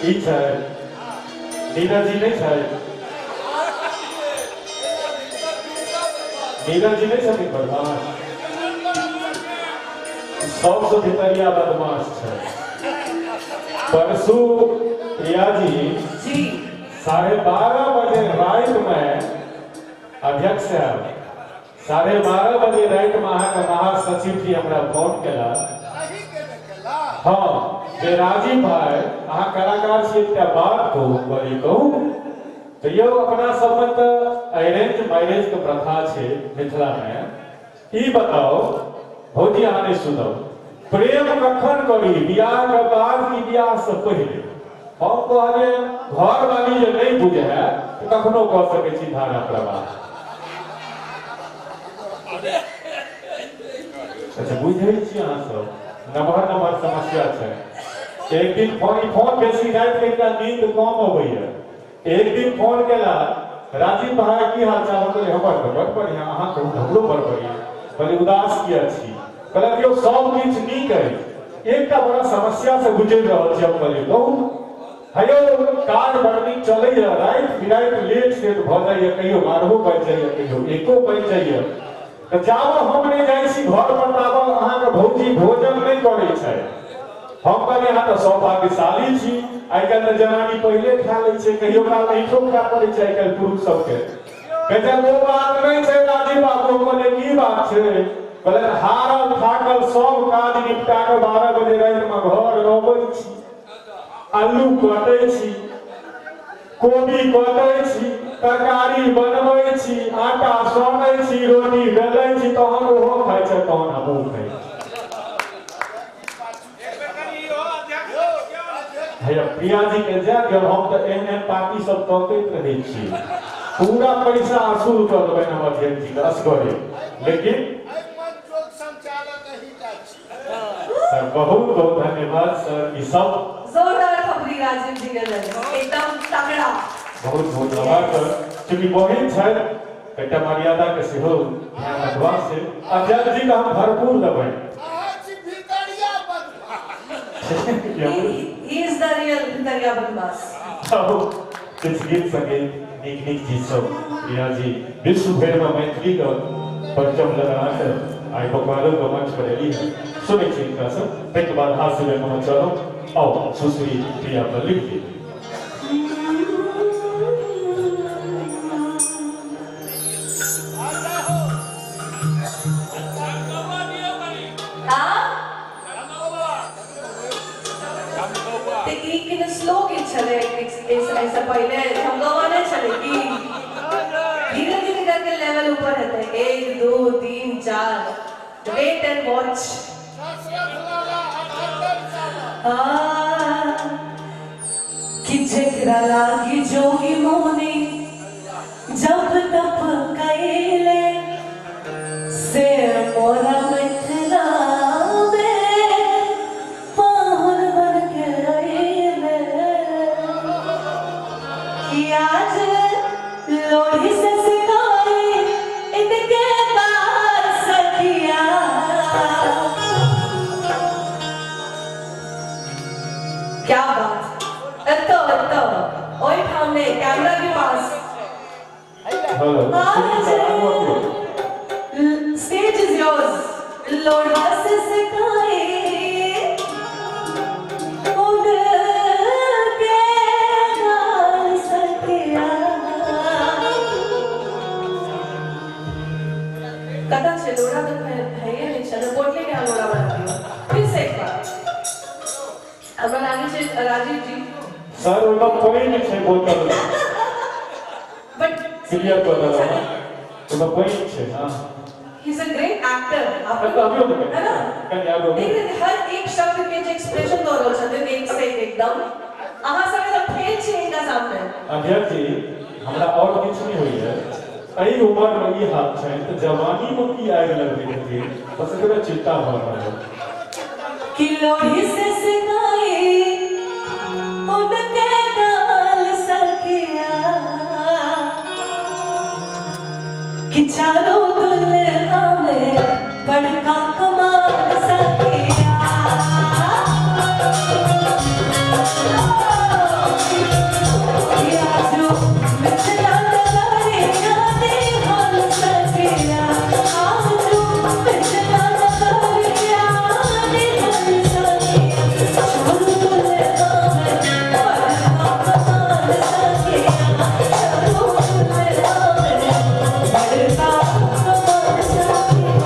की छै नीरज जी? नहि छै नीरज जी, नहि छथिन बदमाश, सबसँ भितरिया बदमाश छै। परसू प्रिया जी जी 12:30 बजे राति में, अध्यक्ष साहब, 12:30 बजे राति में अहाँके महासचिव जी हमरा फोन केला। हाँ, जे राजीव भाई, अहाँ कलाकार छी, एकटा बात कहू। कहलियै कहू। तऽ यौ, अपना सबमे तऽ अरेंज मैरिज के प्रथा छै मिथिला में। ई बताउ भौजी, अहाँ नहि सुनब, प्रेम कखन करी, बियाह के बाद कि बियाह से पहिले? हम कहलियै घर वाली जे नहि बुझे तऽ कखनो कऽ सकै छी धारा प्रवाह। अच्छा, बुझै छी अहाँ सब, नमहर नमहर समस्या छै। एक दिन फोन, ई फोन बेसी राति के एकटा नींद कम अबैया। एक दिन फोन केला, राजीव भाई, की हाल चाल? हम कहलियै हमर तऽ बड़ बढ़िया, अहाँ कहू? हमरो बड़ बढ़िया। कहलियै उदास किया छी? कहलक यौ, सब किछु नीक अछि, एकटा बड़ा समस्या से गुजरि रहल छी। हम कहलियै कहू। हेयौ, काज बड़ नीक चलैया, राति बिराति लेट सेट भऽ जाइया, कहियो 12 बाजि जाइया, कहियो 1 बाजि जाइया, तऽ जाबऽ हम नहि जाइ छी घर पर ताबऽ अहाँके भौजी भोजन नहि करै छै। हम कहलियै अहाँ तऽ सौभाग्यशाली छी, आइ काल्हि तऽ जनानी पहिले खा लै छै, कहियो काल ऐठो खाय पड़ै छै आइ काल्हि पुरुष सबके। कहै छै ओ बात नहि छै राजीव बाबू। हम कहलियै की बात छै? कहलक हारल थाकल सब काज निपटा कऽ 12 बजे रातिमे घर अबै छी, आलू कटै छी, कोबी कटै छी, तरकारी बनबै छी, आटा सनै छी, रोटी बेलै छी, तहन ओहो खाइ छै, तहन हमहूँ खाइ छी। हैया प्रिया जी के जाय दियौ, हम तऽ एहन एहन पार्टी सब तकैत रहै छी। पूरा पैसा असूल कऽ देबनि हम अध्यक्ष जी के असगरे, लेकिन सर, बहुत बहुत धन्यवाद सर, ई सब जोरदार थपड़ी राजीव जी के लेल, एकदम तगड़ा। बहुत बहुत आभार सर। चूँकि बहिन छथि तऽ एकटा मर्यादा के सेहो ध्यान रखबाक छै। अध्यक्ष जी के हम भरपूर देबनि। अहाँ छी भितरिया बदमाश। He is the real भितरिया बदमाश। किछु गीत संगीत, नीक नीक चीज सब। प्रिया जी विश्व भरिमे मैथिली के परचम लगा कऽ आइ बोकारो के मंच पर एली है। सुनै छी हिनका से, ताहिके बाद हास्य में चलब। आओ सुश्री प्रिया मल्लिक जी। हाँ, ते ई किने स्लो गीत छलै ऐसे पहिले झमगौआ नहि छलै कि धीरे धीरे करके लेवल ऊपर हेतै। एक, दू, तीन, चार, वेट एंड वॉच। दशरथ लाला 78 साल। कि जेकरा लागी जोगी मुनि जब तप कैले से मोरा मिथिला में पाहुन बन के अइले, कि आज लोढ़ी से सिखाई इनके पास सखिया। क्या बात! एतो एतो, ओहि ठाम ने, कैमरा के पास। हेलो सुनील सर, आगू अबियौ। Stage is yours. लोढ़ा से सिखाई उनके गाल सखिया। कतऽ छै लोढ़ा? तऽ है नहि छै। बोतले के अहाँ लोढ़ा बना दियौ। फिर से एक बार हमरा लागै छै राजीव जी। सर, ओहिमे पानि छै बोतल मे। बट क्लियर कऽ देलहुँ, ओहिमे पानि छै। हाँ। He is a great actor. तऽ अबियौ ने। है ना? कनि आगू अबियौ। देख रहे, हर एक शब्द के जे एक्सप्रेशन दऽ रहल छथिन, एक से एक एकदम। अहाँ अध्यक्ष जी, हमरा और किछु नहि होइए। एहि उम्र में ई हाल छै तऽ जवानी में की आगि लगबै हेतै, बस एतबे चिंता भऽ रहल है। कि लोही से सिनाई उनके गाल सखिया, कि चारों दुल्हा में बड़का कमाल सखिया। आजू मिथिला नगरिया निहाल सखिया, आजू मिथिला नगरिया निहाल सखिया, चारों दुल्हा में बड़का कमाल सखिया, चारों दुल्हा में बड़का कमाल सखिया।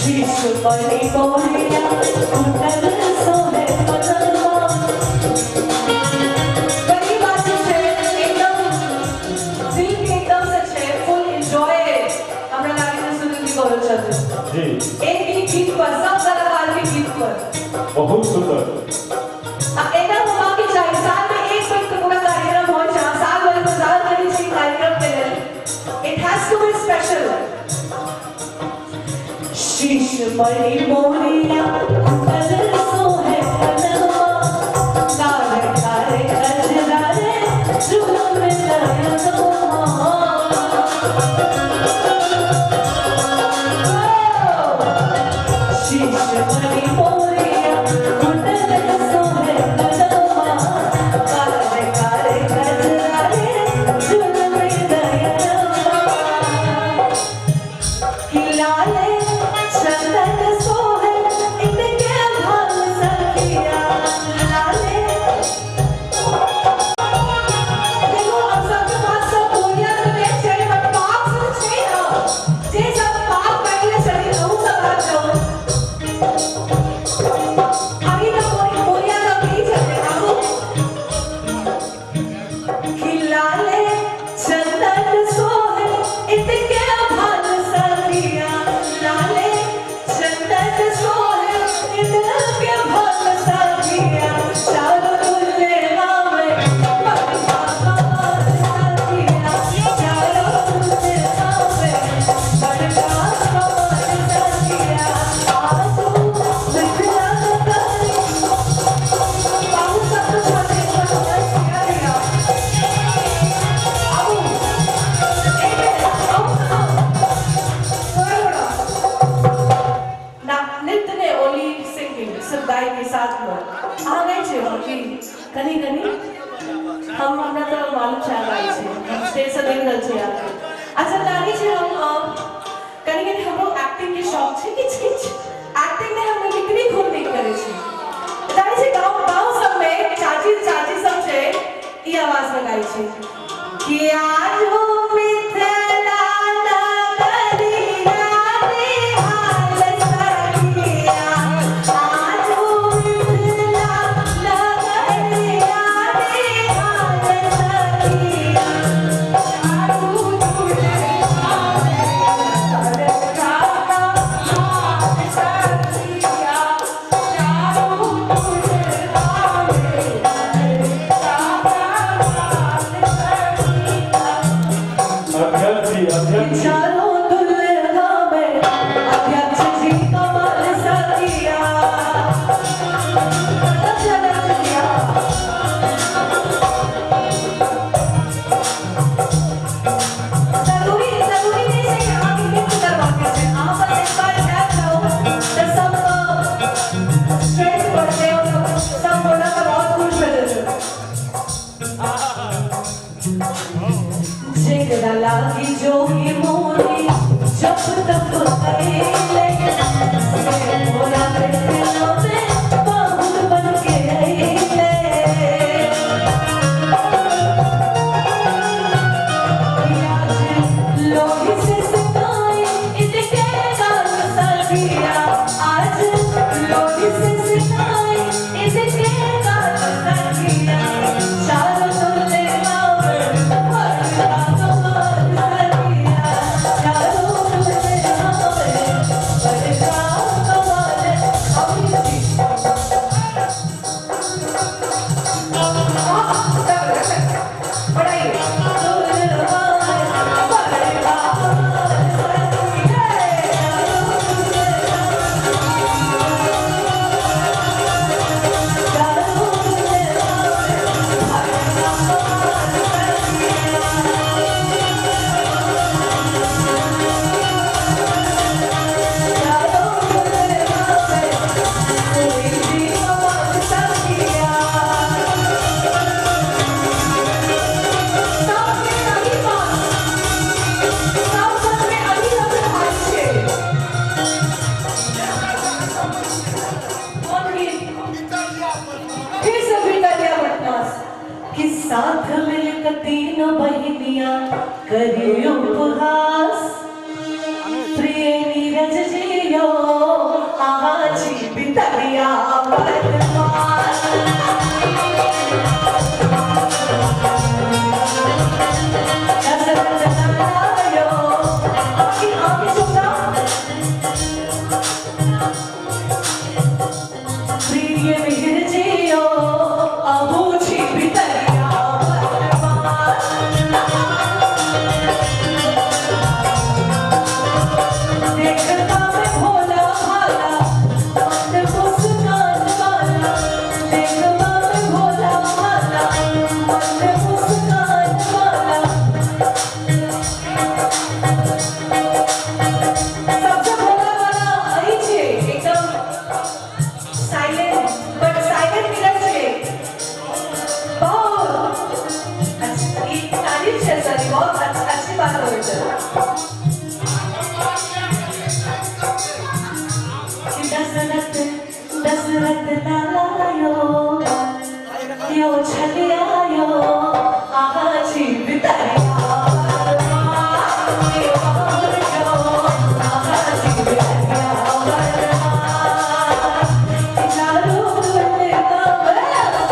शीश मणि मोरिया कुंडल सोहे पदमा। पहिल बात जे छै एकदम दिल के एकदम से छै फुल एंजॉय हमरा लागै छै सुनील जी कऽ रहल छथिन। जी। एक एक गीत पर, सब कलाकार के गीत पर। बहुत सुंदर। आ एना होबाक चाही, साल में एक बेर तऽ पूरा कार्यक्रम होइ छै, अहाँ साल भर इंतजार करै छी कार्यक्रम के लेल। It has to be special. शीश मणि मोरिया कुंडल सोहे पदमा, कारे कारे कजरारे झूम नयनमा। शीश मणि मोरिया कुंडल सोहे पदमा, कारे कारे कजरारे झूम नयनमा। लाले चंदन सोहे इनके भाल सखिया, लाले। देखो अब सबके पास सब बोलिया तो नहीं छै, बट पाग से छै ना, जे सब पाग पहनले छथिन अहू सब आबि जाउ। अभी तऽ बोलिया सब नहीं छथिन, आबू। कि लाले चंदन सोहे इनके भाल सखिया, लाले चंदन सोहे इनके भाल सखिया, चारों दुल्हा में बड़का कमाल सखिया, चारों दुल्हा में बड़का कमाल सखिया। आजू मिथिला नगरी बाबू सब तो छथिन, बस दिया। आबू एक मिनट, आबू आबू थोड़ा थोड़ा ना। नृत्य ने ओनली सिंगिंग, सिर्फ गाय के साथ में अहाँ गाय छियै की कनि कनि? हम हमरा तऽ मालूम छै अहाँ गाय छियै, हम स्टेज से देख रहल छियै अहाँके। अच्छा जानै छियै, हम कनि कनि हमरो एक्टिंग के शौक छै, किछु किछु एक्टिंग नहि, हम मिमिक्री खूब नीक करै छी। जानै छियै, गाँव गाँव सबमे चाची चाची सब छै, ई आवाज में गाय छै कि आजू मिथिला नगरिया निहाल सखिया, आजू मिथिला नगरिया निहाल सखिया, आजू दुल्हा में बड़का कमाल सखिया, चारू दुल्हा में बड़का कमाल सखिया। अध्यक्ष जी, अध्यक्ष जी। चारों दुल्हा में अध्यक्ष जी कमाल सखिया। अध्यक्ष जी। जरूरी जरूरी नहीं छै कि अहाँके नृत्य करबाके छै, अहाँ बस एक बार आबि जाउ तऽ सब स्ट्रेंथ बढ़तै और सब गोटा सब बहुत खुश भऽ जेतै। जेकरा लागी जोगी मोरी जप तप कैले, से मोरा मिथिला में बहुत बन के अइले। कि साथ मिलकर तीनों बहनियां करी उपहास। प्रिय नीरज जी यो आवाजी बितरिया बदमाश। दशरथ लाला यो बाकी आगे सुनना। प्रिय मिहिर जी यो अबूझी बितरिया बदमाश। देखता मैं भोला भाला मंद मुस्कान वाला। देखता मैं भोला भाला मंद मुस्कान वाला। सबसे भोला वाला अही छे, एकदम साइलेंट, बट साइलेंट मिलल छे। बहुत अच्छा, ई तारीफ छै सर, बहुत अच्छी बात होय छै। दशरथ दशरथ लाला यो यो छलिया यो आहा छी बितरिया बदमाश। यो आहा छी बितरिया बदमाश। चारू दुल्हा चारू दुल्हा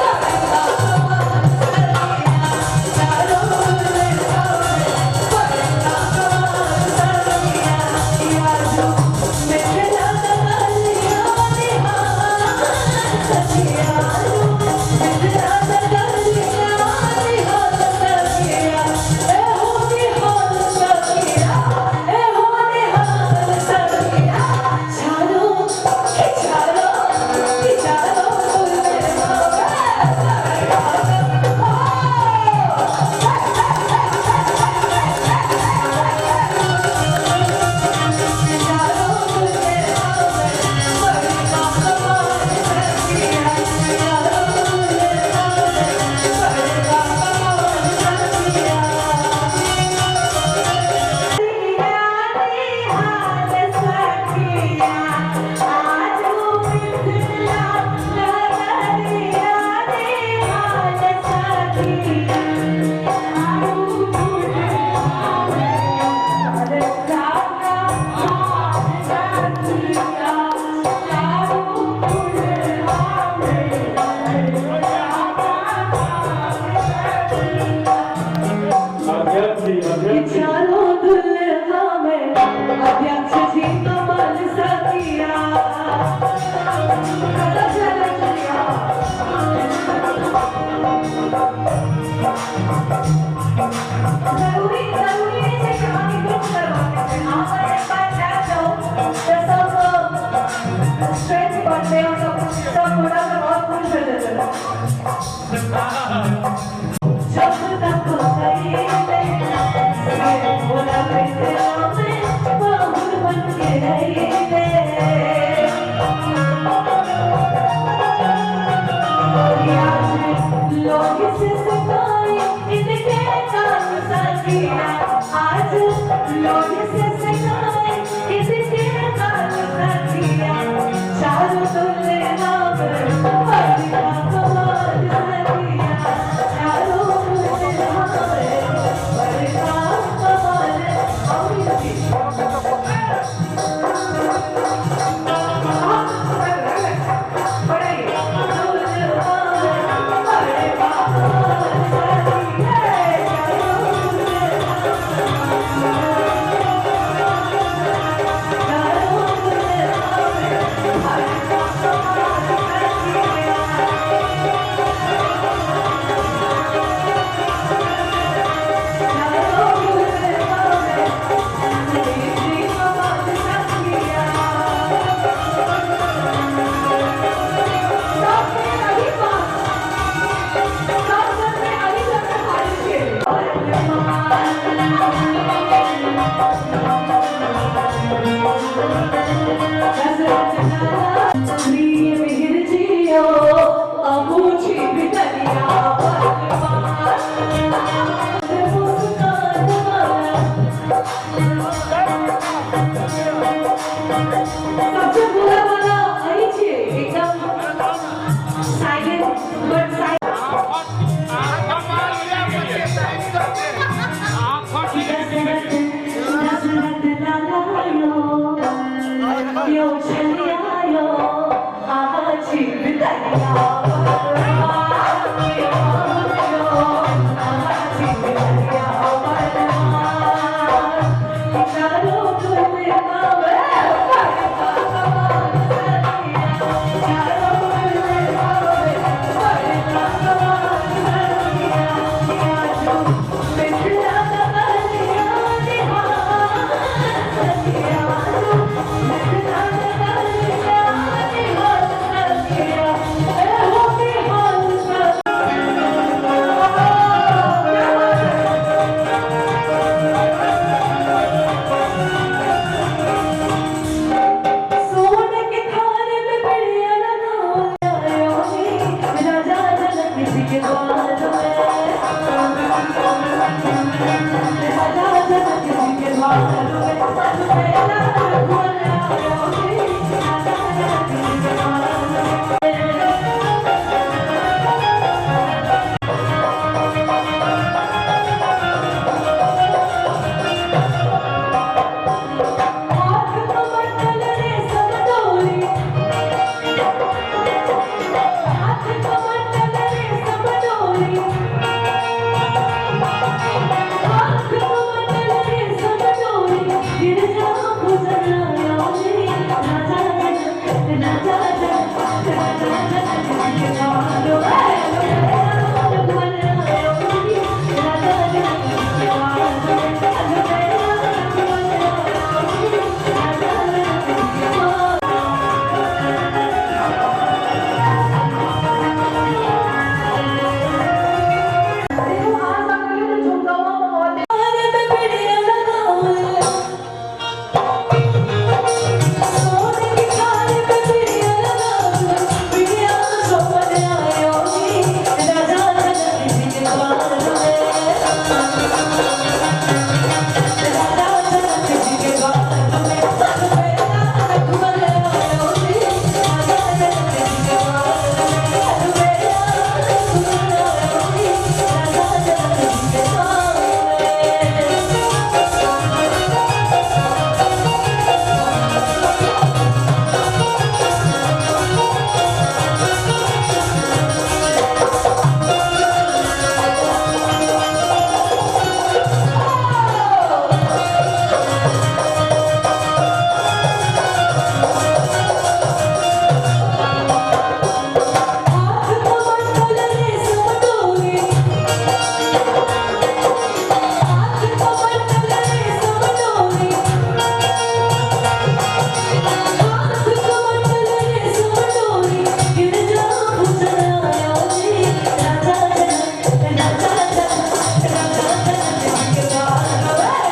अध्यक्ष जी, अध्यक्ष जी। चारों दुल्हा में अध्यक्ष जी कमल सखिया। जरूरी जरूरी नहीं है कि आगे कुछ करवाते हैं। आप एक बार जाग जाओ तो सब स्ट्रेंथ बढ़ते हैं और सब सब थोड़ा सा बहुत खुश हो जाते हैं। जब तक भोला मिथिला में बाहुर बन के रहिले। लोग से सताए इनके कान सखिया। आज लोग से सताए इनके कान सखिया। चारों दुल्हा में बड़का कमाल सखिया। चारों दुल्हा में बड़का कमाल। सबसे भोला वाला अही छे, एकदम साइलेंट, बट साइलेंट। के द्वार में, राजा जनक जी के द्वार में, अलबेला रघुवर आयो जी, राजा जनक जी के द्वार में। हाथ कमंडल रे सब डोरी, हाथ कमंडल रे सब डोरी, हाथ कमंडल रे सब डोरी, गिरजा भुजन आयो जी, राजा जनक, राजा जनक, राजा जनक जी के द्वार में, रघुवर आयो जी, राजा जनक जी के द्वार में, अलबेला रघुवर आयो जी, राजा जनक जी के द्वार। देखो आज आपके लिए झुमका हुआ माहौल है। अरे मैं बिड़िया लगाऊं, सोने की थाली पे बिड़िया लगाऊं, बिड़िया शोभन आयो जी, राजा जनक जी के द्वार में, राजा जनक जी के द्वार में, अलबेला रघुवर आयो जी, राजा जनक जी के द्वार में, अलबेला रघुवर आयो जी, राजा जनक जी के द्वार में। हाथ कमंडल रे सब डोरी, हाथ कमंडल रे सब डोरी, हाथ कमंडल रे सब डोरी, गिरजा भुजन आयो जी, राजा जनक, राजा जनक, राजा जनक जी के द्वार में,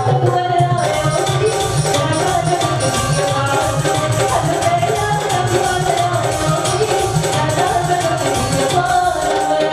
रघुवर आयो जी, राजा जनक जी के द्वार में, अलबेला रघुवर आयो जी, राजा जनक जी के द्वार में।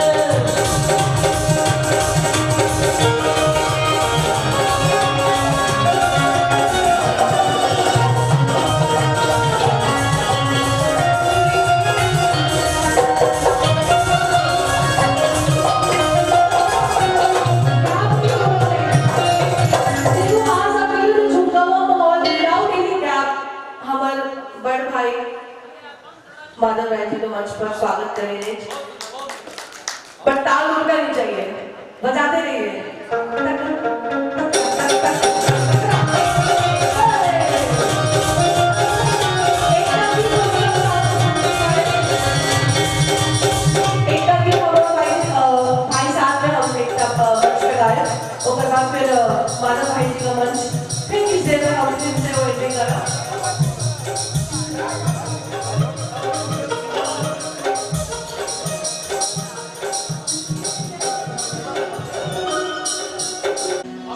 देखो आज आपके लिए झुमका हुआ माहौल विदाउट एनी गैप हमर बड़ भाई माधव राय जी को मंच पर स्वागत करेंगे, पर ताल उनका नहीं चाहिए, बजाते रहिए। एकटा गीत हमर भाई भाई साथ में हम एकटा मंच पे गायब, ओकर बाद फिर माधव भाई जी का मंच, फिर किस देर में हम फिर से वो एंट्री करब।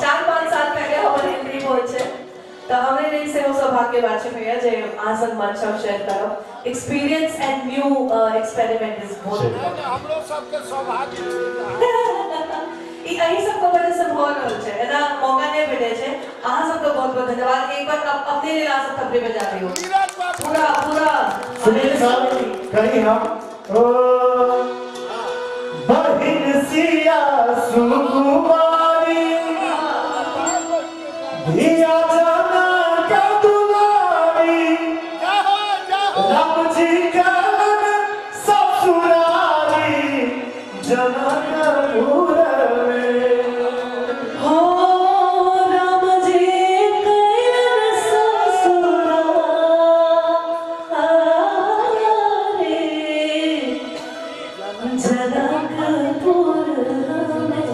4-5 साल पहले हमर एंट्री होल छै, तऽ हमरे लेल सेहो सौभाग्य बात छै भैया जे अहाँ संग मंच हम शेयर करब। Experience and new experiment is both. हमरो सबके सौभाग्य छै। ई अही सबके वजह से भऽ रहल छै, एना मौका नहि भेटै छै। अहाँ सबके बहुत बहुत धन्यवाद। एक बार अपने लेल अहाँ सब थपड़ी बजा दियौ। नीरज बाबू पूरा पूरा सुनील साहब कहीं हम ओ बहिन सिया सुकुमारी धिया जनक दुलारी, जय हो जय हो। राम जी का ससुरारी जनकपुर में। हो राम जी कैलन ससुरारी, जनकपुर में।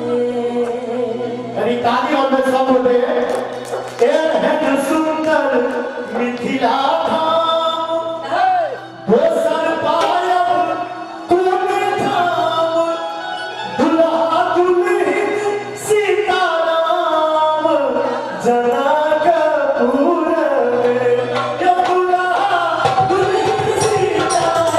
यानी ताली और में सब होते हैं। एहन सुंदर मिथिला धाम, दोसर पायब कुल धाम, दुल्हा दुल्हिन सीताराम जनकपुर में। यो दुल्हा दुल्हिन सीताराम।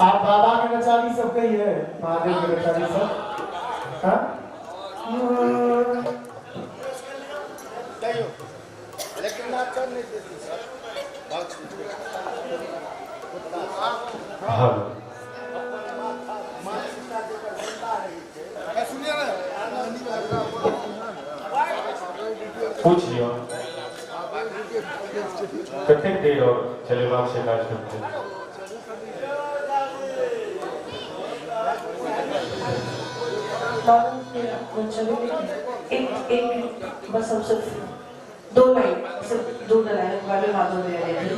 आप बाबा के नचाली सब कही है, महादेव के नचाली सब। हाँ? लेकिन नाचन नहीं देती सर। हाँ। पूछ लियो कतेक देर और चलेबाक छै कार्यक्रम के? एक एक बस हम सिर्फ दो लाइन, सिर्फ दो लाइन वाले बातों में रहे थे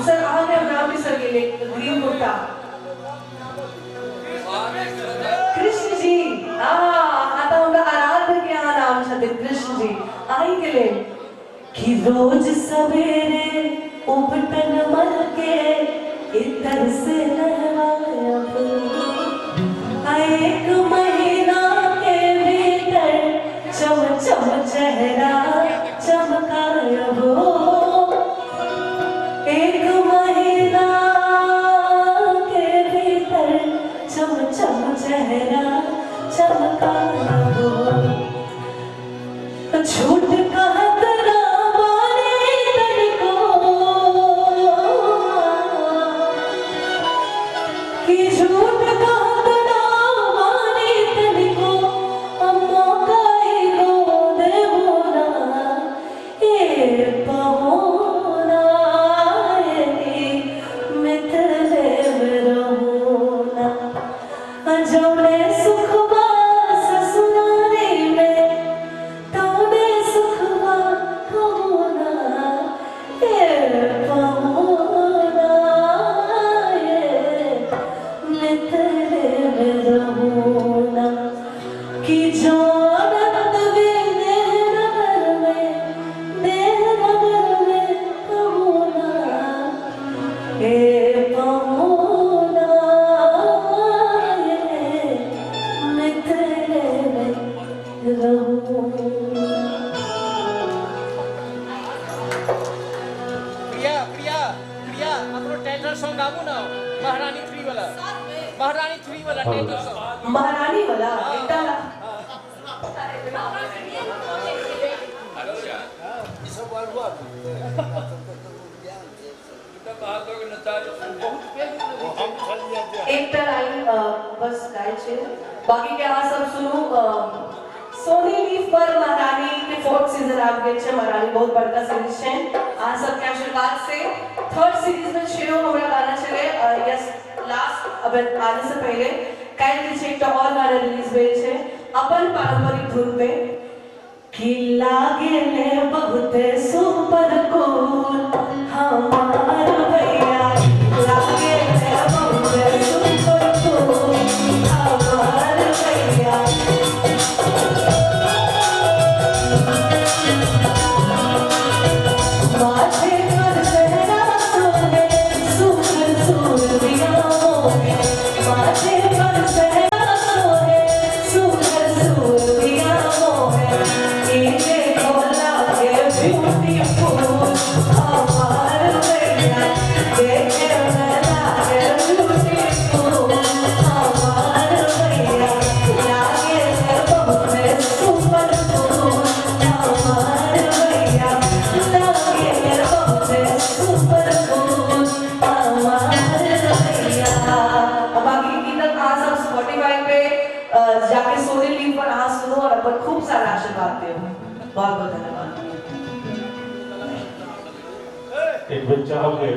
सर। अहाँ के नाम भी सर गेले ग्रीन कुर्ता कृष्ण जी। हाँ, तो हमरा आराध्य के अहाँ नाम छथिन कृष्ण जी। अहीं के लेल कि रोज सवेरे उबटन मल के इधर से नहवायब, एक महीना के भीतर चम चम चेहरा चमकायब, एक महीना के भीतर चम चम चेहरा चमकायब। झूठ कहत ना माने तन को, टाइटल सॉन्ग गाबू ना, महारानी 3 वाला, महारानी 3 वाला टाइटल सॉन्ग। महारानी वाला एकटा। अच्छा एकटा लाइन बस गाय छै, बाकी के अहाँ सब सुनू। सोनी लीव पर महारानी के 4th season आबि गेल छै। महारानी बहुत बड़का सीरीज छै, अहाँ सबके आशीर्वाद से 3rd series में सेहो हमरा गाना छलै। यस लास्ट अब आने से पहले काल्हि जे छै एकटा और गाना रिलीज भेल छै अपन पारंपरिक धुन पे, कि लागे बहुत सुपर कूल हमार भैया, लागे बहुत सुपर कूल हमार भैया। माथे पर सहरा सोहे सुर सुर दिया मोहे, माथे पर सहरा सोहे सुर सुर दिया मोहे, ब्यूटीफुल हमार भैया, देखे लागे ब्यूटीफुल हमार भैया, लागे बहुत सुपर कूल हमार भैया, लागे बहुत सुपर कूल हमार भैया। बाकी गीत अहाँ सब स्पॉटिफाई पे जाके सोनी लीव पर अहाँ सुनो और अपन खूब सारा आशीर्वाद देव। बहुत बहुत धन्यवाद। एक बेर चाहब जे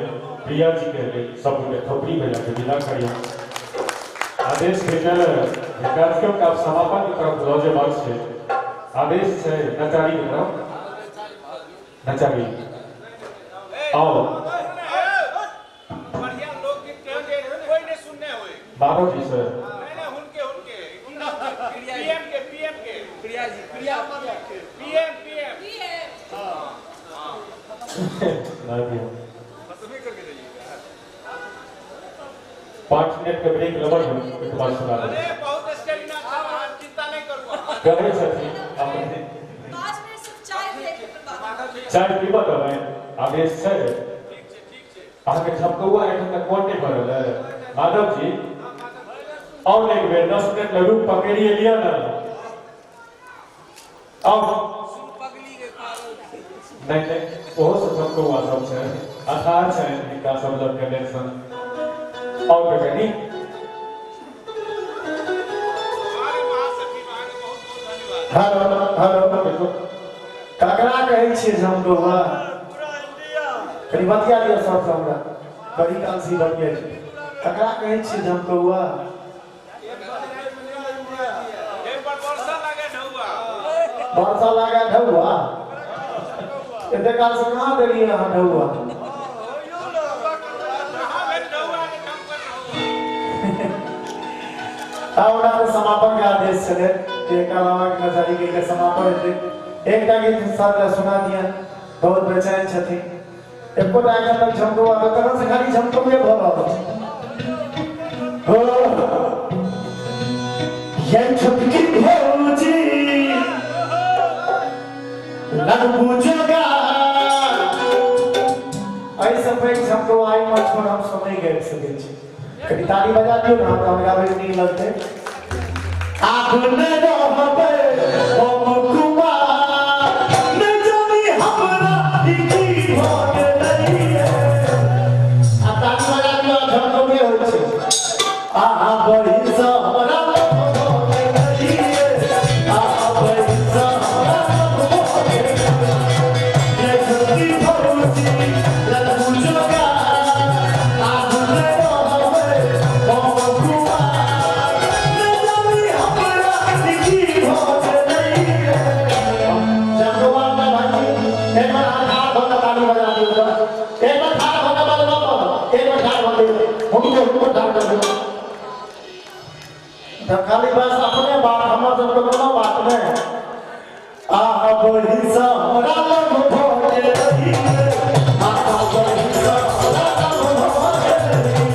प्रिया जी के लेल सब गोटे थपड़ी बजा के विदा करियौ। आदेश भेटल कार्यक्रम के आब समापन के तरफ लऽ जेबाक छै। आदेश छै नचारी के तरफ, नचारी आओ। बढ़िया लोकगीत कोई नहीं सुनने होय माधव जी सर नहीं नहीं हुनके हुनके पीएम के, पीएम के Priya ji, Priya PM PM PM हां 5 मिनट के ब्रेक लेबै हम, एक बार सुना देब। अरे बहुत स्टेमिना छै, चिंता नहीं करू। कहै छथिन अपने 5 मिनट सिर्फ चाय ब्रेक के बाद चाय पीबऽ देबै, आदेश छै। ठीक छै ठीक छै। अहाँके झपकौआ एखन तक मोन नहि भरल है माधव जी। और एक बेर 10 मिनट लऽ रूप पकड़िए लिअ ने। आउ नहीं नहीं ओहो सब झपकौआ सब छै, आधार छै हिनका सब लग कनेक्शन। और कनी हेलो हेलो, ककरा कहै छियै झमकौआ? कनी बतिया दियौ सबसँ हमरा, बड़ी काल से बतिया छै। ककरा कहै छियै झमकौआ? वर्षा लागे ढौआ, एते काल से कहाँ देलियै अहाँ ढौआ? ओकरा तऽ समापन के आदेश छलै कि एकर अलावा के नचारी के समापन हेतै। एकटा गीत सर लए सुना दिअ, बहुत बेचैन छथिन। एकोटा एखन तक झमकौआ तऽ तखन से खाली झमकौए भऽ रहल छै। हो ये छोटकी भौजी लगबू जोगार, एहिसँ पैघ झमकौआ एहि मंच पर हम सब नहि गाबि सकै छी। कनी ताली बजा दियौ ने, हमरा गाबैमे नीक लगतै। आब नहि रहबै हम कुमार, नहि जानि हमरा ई की भऽ गेलैये। आ ताली बजा दियौ, झमकौए होइ छै। आहा बहिनसँ हमरा भऽ गेलैये, आहा बहिनसँ हमरा भऽ गेलैये। ये छोटकी भौजी लगबू जोगार, आब नहि रहबै हम कुमार, नहि जानि हमरा ई की भऽ गेलैये। झमकौआ भाईजी एक बार ठाढ़ भऽ कऽ ताली बजा दियौ तऽ, एक बार ठाढ़ भऽ कऽ बजबऽ पड़त, एक बार ठाढ़ भऽ दियौ, हुनको हुनको ठाढ़ कर दियौ। तऽ खाली बस अपने बात, हमर सबके कोनो बात नहि। आहा बहिनसँ हमरा लग भऽ गेलैये, आहा बहिनसँ हमरा लग भऽ गेलैये।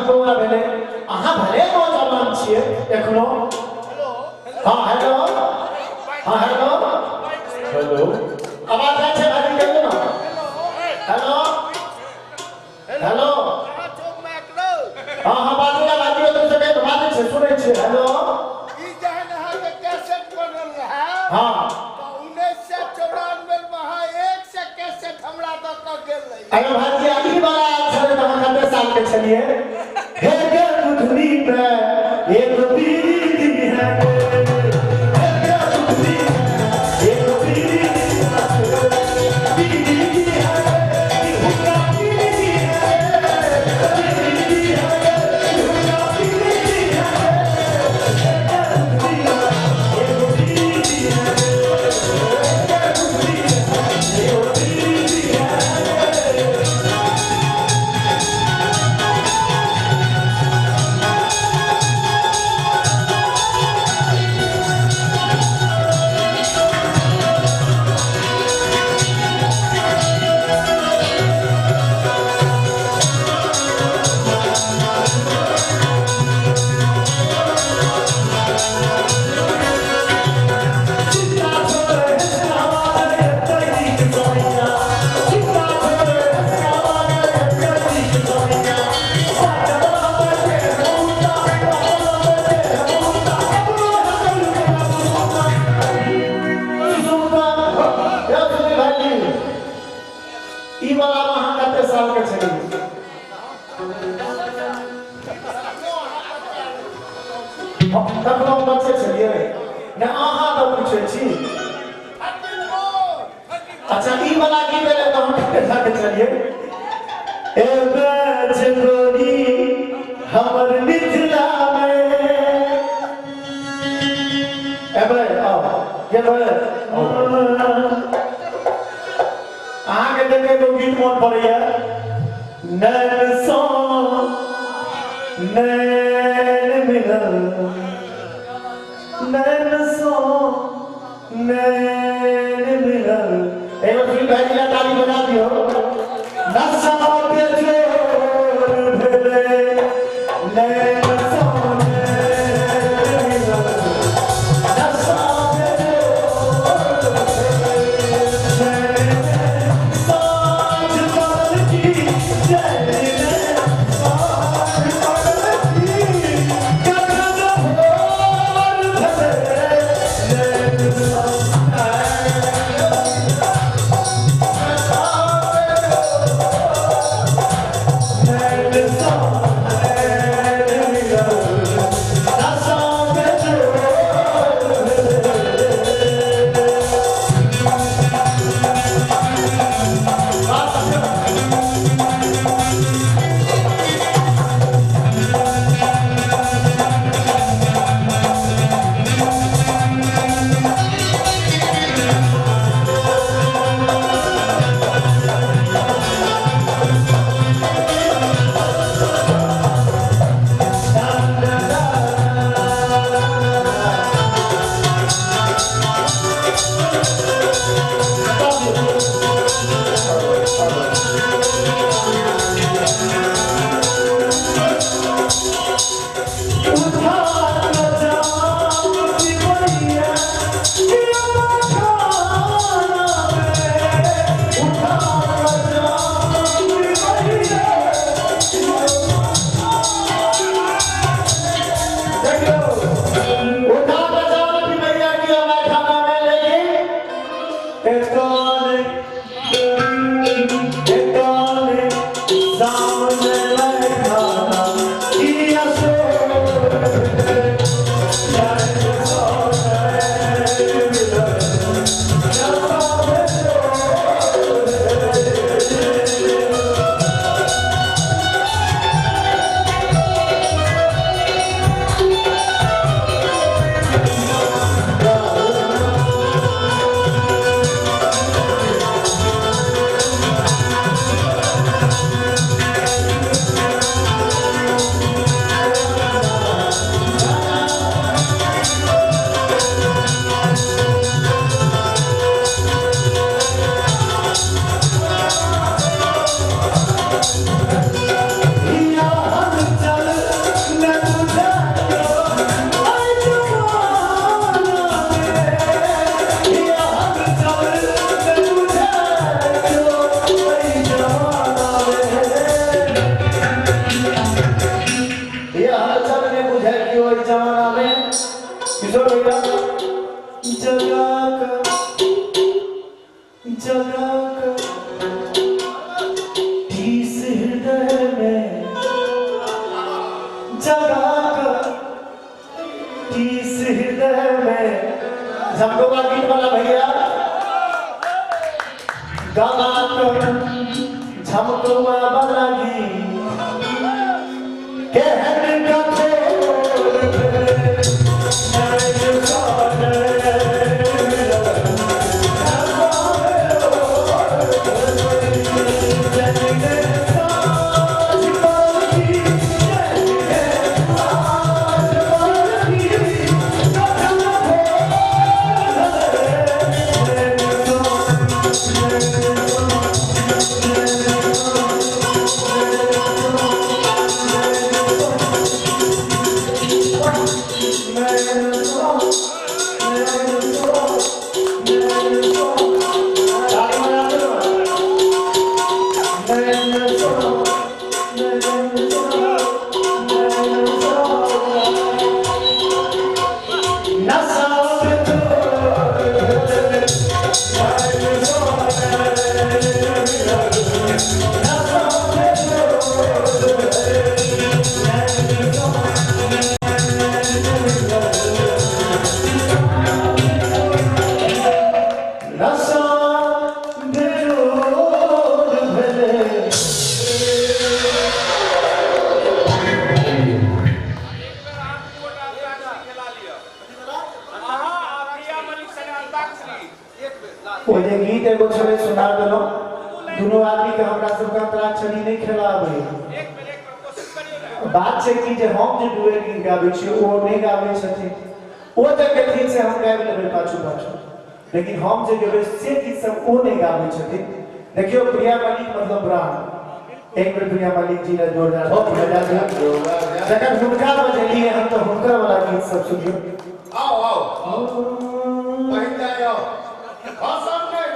बौआ भेलै। अहाँ भले नौजवान छियै एखनो। हाँ हेलो, हाँ हेलो, हेलो, आवाज जाइ छै भाईजी? कहियौ ने। हेलो हेलो, हाँ हाँ बाजू ना भाईजी, ओतऽ से कहियौ, बाजै छै, सुनै छियै। हेलो, ई जहन अहाँके कैसेट बनल रहै, हाँ, तऽ 1994 मे अहाँ 100 कैसेट हमरा दऽ कऽ गेल रही। अरे भाईजी, अभी वाला आयल छलै तऽ अहाँ कते साल के छलियै? हे गे दुधनी में एक पीरी है, हे गे दुधनी में एक पीरी है, पीरी है, हुक्का पीरी है, पीरी है, हुक्का पीरी है, हे गे दुधनी में एक पीरी है, हे गे दुधनी में एक पीरी है। ई वाला में अहाँ कते साल के छलियै? तखनो बच्चे छलियै ने? अहाँ तऽ पूछै छी। अच्छा, ई वाला गीत एलै तऽ हम कते साल के छलियै? ए बेच गोरी हमर मिथिला में, एबै आउ के भाई, अहाँके देखे एगो गीत मोन पड़ैया, नैन सो नैन मिलल, नैन सो नैन मिलल। एगो सुनील भाईजी ला ताली बजा दियौ। नशा के जोर भेलै, नैन सो नैन मिलल, नशा के जोर भेलै, साँझ पड़ल की जय, साँझ पड़ल की कखन भोर भेलै, नैन सो नैन सो नैन मिलल, नशा के जोर भेलै। उठा जाम पिपैया किया खाना में, उठा जाम पिपैया। देखियो, उठा जाम पिपैया किया खाना में, लेकिन एकाने एकाने सामने खाना किया सो जगा कर टीस हृदय में जगा कर टीस हृदय में झमकोवा गीत वाला भैया गवा कर झमकोवा वाला गीत केहन कथे ओ जे गीत एगो छलै सुना देलहुँ दुनू आदमी के हमरा सबके अंतराक्षरी नहि खेला आबैया। बात छै कि जे हम जे डुएट गीत गाबै छियै ओ नहि गाबै छथिन, ओ जे गेथिन से हम गाबि लेबै पाछू पाछू, लेकिन हम जे गेबै से गीत सब ओ नहि गाबै छथिन। देखियौ प्रिया मलिक मतलब ब्राह्मण, एक बेर प्रिया मलिक जी लए जोरदार बजा दियौ। जखन हुनका बजेलियै हम तऽ हुनकर वाला गीत सब सुनियौ। आओ आओ पहिने आओ खसम नहि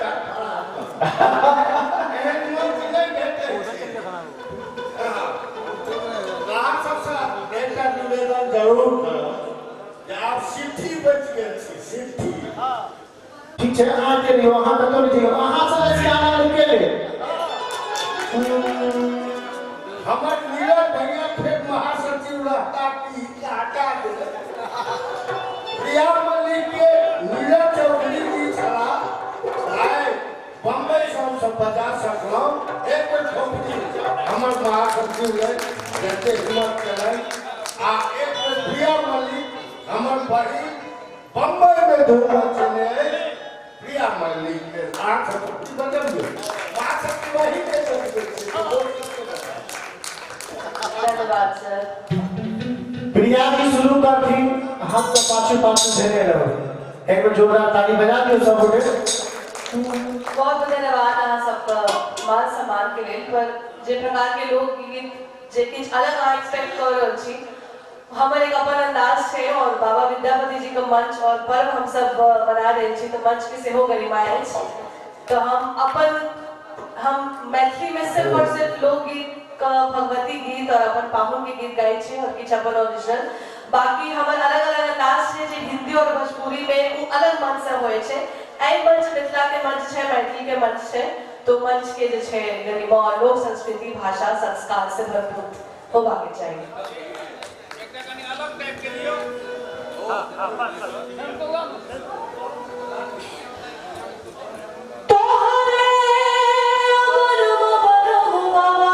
एहन मंच नहि भेटै छै। अहाँ सबसँ एकटा निवेदन जरूर करब जे आब सिट्ठी बचि गेल छै, सिट्ठी। ठीक छै, अहाँ के लियौ, अहाँ कतौ नहि जइयौ, अहाँ सब ऐसे आना रुके ले। हमर नीरज भैया फेर महासचिव रहता कि हटा देल। प्रिया मल्लिक के नीरज चौधरी जी छला, आइ बम्बई से हमसब बजा सकलहुँ। एक बेर ठोकरी हमर महासचिव लए जते हिम्मत केलनि, आ एक बेर प्रिया मल्लिक हमर बहिन बम्बई में धूम मचेने अछि। प्रिया मल्लिक के अहाँ सब की बजलियै? महासचिव वही के बजबै छै। धन्यवाद सर। प्रिया जी शुरू करथिन, हम सब पाछू पाछू धेने रहब। एक बेर जोरदार ताली बजा दियौ सब गोटे। बहुत बहुत धन्यवाद अहाँ सबके मान सम्मान के लेल। पर जे प्रकार के लोकगीत जे किछु अलग अहाँ एक्सपेक्ट कऽ रहल छी, हमर एक अपन अंदाज छै और बाबा विद्यापति जी के मंच और पर्व हम सब मना रहल छी, तऽ मंच के सेहो गरिमा अछि। तऽ हम अपन हम मैथिली में सिर्फ और सिर्फ लोकगीत के भगवती गीत और अपन पाहुन के गीत गाइ छी और किछु अपन ओरिजिनल। बाकी हमर अलग अलग अंदाज छै जे हिंदी और भोजपुरी में ओ अलग मंच से होइ छै। एहि मंच मिथिला के मंच छै, मैथिली के मंच छै, तो मंच के जे छै गरिमा और लोक संस्कृति भाषा संस्कार से भरपूर होबाक चाही। तोहरे अमर बरहु बाबा,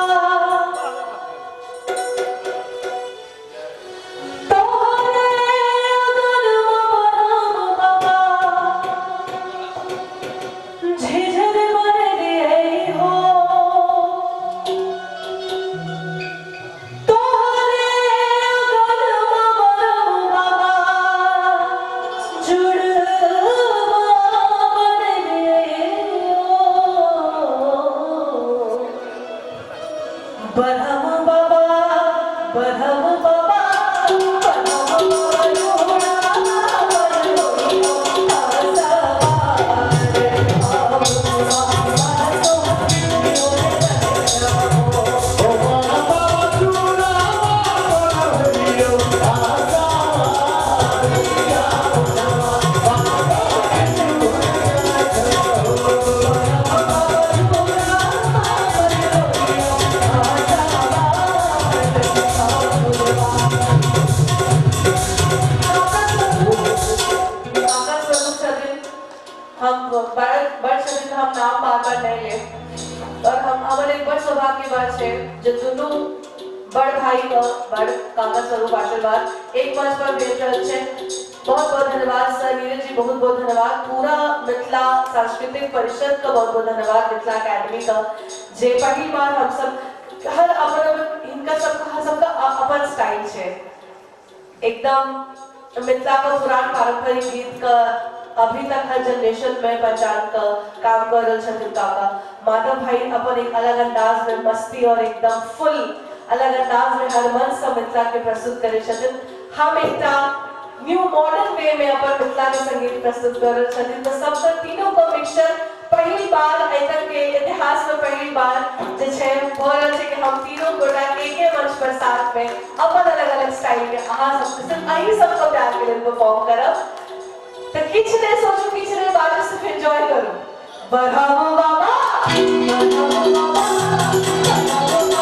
तोहरे अमर बरहु बाबा, झिझर मर दिए हो, तोहरे अमर बरहु बाबा, जुड़ नहि लेब। और हम हमर एक बड़ सौभाग्य बात छै जे दुनू बड़ भाई के बड़ काका स्वरूप आशीर्वाद एक मंच पर भेट रहल छै। बहुत बहुत धन्यवाद सर नीरज जी, बहुत बहुत धन्यवाद। पूरा मिथिला सांस्कृतिक परिषद का बहुत बहुत धन्यवाद, मिथिला अकेडमी का, जे पहिल बार हम सब हर अपन अपन हिनका सबका सबका अपन स्टाइल छै। एकदम मिथिला का पुरान पारंपरिक गीत का अभी तक हर जनरेशन में पहचान का काम कर रहल छथिन काका। माधव भाई अपन एक अलग अंदाज में मस्ती और एकदम फुल अलग अंदाज में हर मन से मिथिला के प्रस्तुत करे छथिन। हम एकटा न्यू मॉडर्न वे में अपन मिथिला के संगीत प्रस्तुत कर रहल छथिन। तो सबका तीनों का मिक्सचर पहिल बार आइ तक के इतिहास में पहिल बार जे छै भऽ रहल छै कि हम तीनों गोटा एके मंच पर साथ में अपन अलग अलग स्टाइल में अहाँ सबके सिर्फ अहीं सबके प्यार के लेल परफॉर्म करब। तो किछु नहि सोचू, किछु नहि बाजू, सिर्फ एंजॉय करू। बढ़ाओ बाबा, बढ़ाओ बाबा, बढ़ाओ बाबा,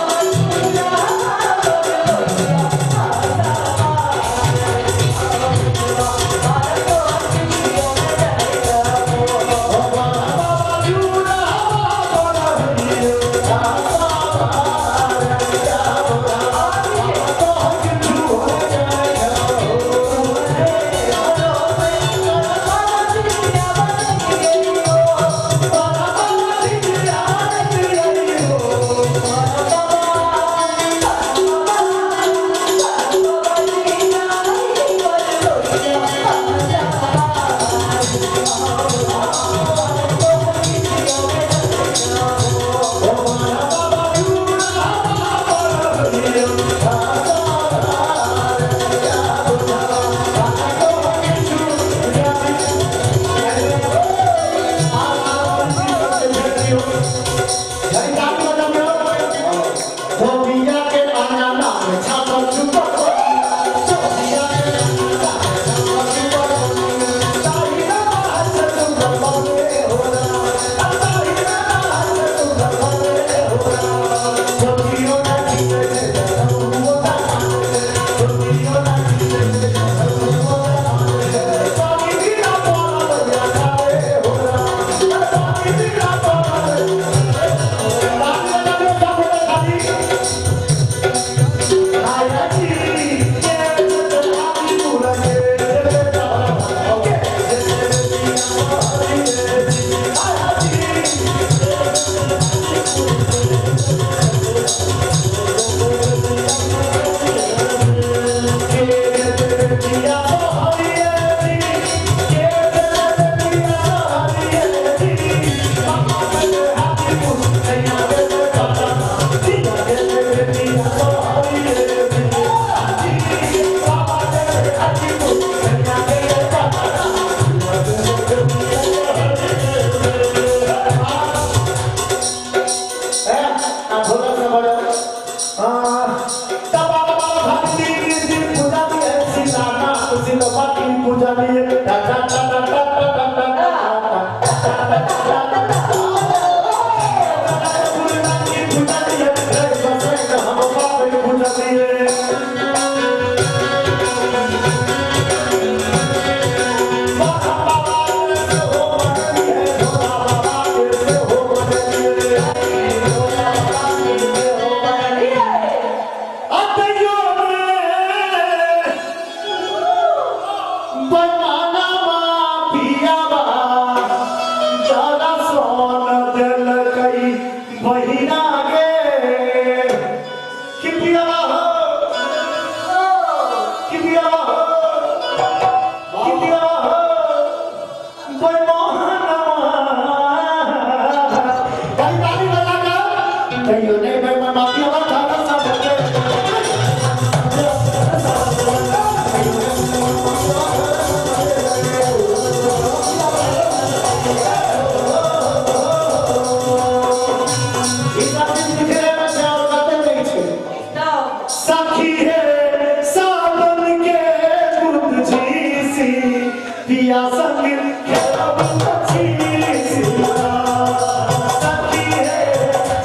सखी है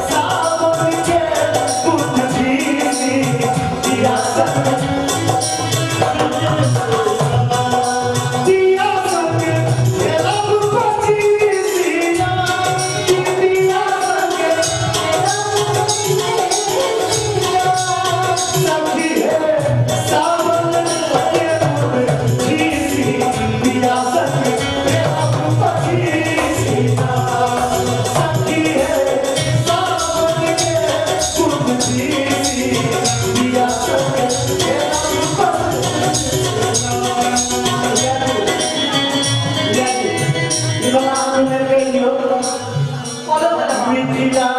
सावन। मिथिला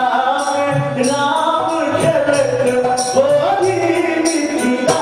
में राम खेलत होली मिथिला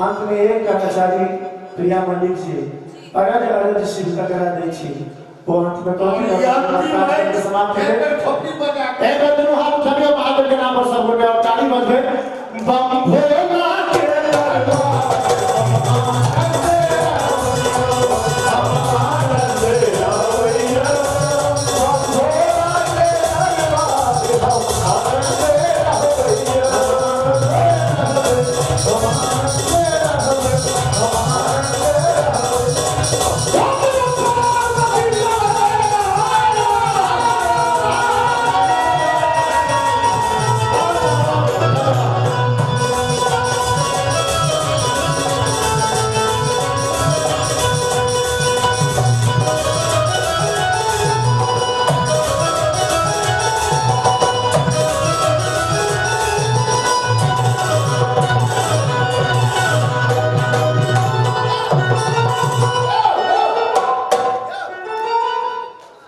अंत में एक कर्मचारी प्रिया मल्लिक जी अरज अरज शिव करा दै छी। ओ अंत में कहथिन समाप्त एक बेर थोपड़ी बजा के एक बेर दुनू हाथ उठबियौ महादेव के नाम पर सब गोटे और ताली बजबै बम भोला के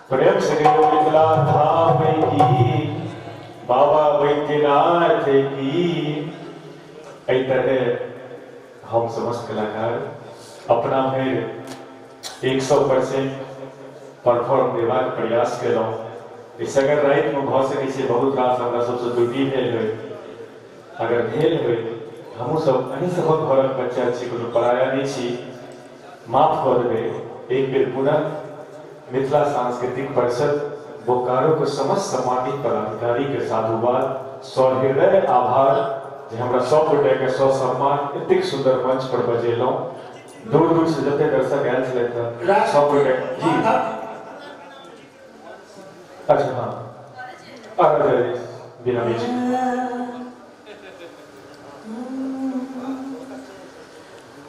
प्रेम से कहियो मिथिला धाम की, बाबा बैद्यनाथ की। एहि तरह हम समस्त कलाकार अपना भरि 100% परफॉर्म देबाक प्रयास केलहुँ। एहिसँ अगर रातिमे भऽ सकै छै बहुत रास हमरा सबसँ त्रुटि भेल होय, अगर भेल होय हमहूँ सब अहीं सबक घरक बच्चा छी, कोनो पराया नहि छी, माफ कऽ देबै। एक बेर पुनः मिथिला सांस्कृतिक परिषद बोकारो के समस्त सम्मानित पदाधिकारी के साधुवाद, सहृदय आभार जे हमरा सब गोटे के ससम्मान एतेक सुंदर मंच पर बजेलहुँ। दूर दूर से जते दर्शक आयल छलथि हँ सब गोटे जी। अच्छा हाँ, अरे बिना बीच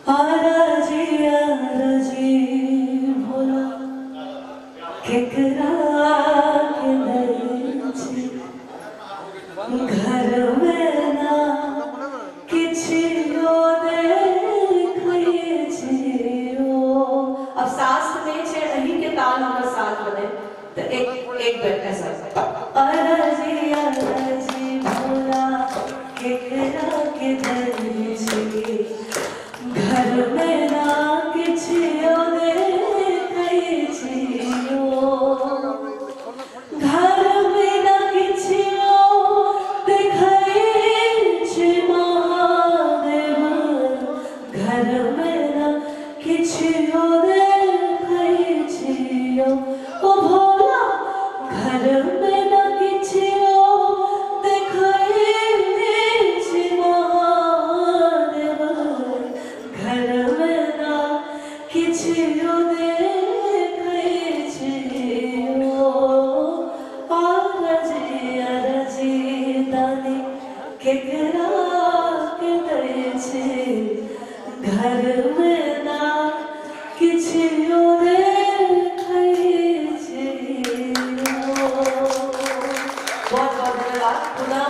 आराजी आराजी भोला केकरा के दै छी, घर में ना किछियो देखै छियो। अब सास नहि छै, अहीं के ताल हमर साथ बने तऽ एक एक बेर ऐसा आराजी आराजी भोला केकरा के दै छी, घर में ना किछियो देखै छियो, घर में ना किछियो देखै छी महादेव, घर में ना किछियो देखै छियो ओ भोला, घर में ना किछियो देखै छी महादेव, घर में ना किछियो देखै छियो। आरजी आरजी दानी केकरा के दै छी, घर में ना किछियो देखै छियो। बहुत बहुत धन्यवाद। पुनः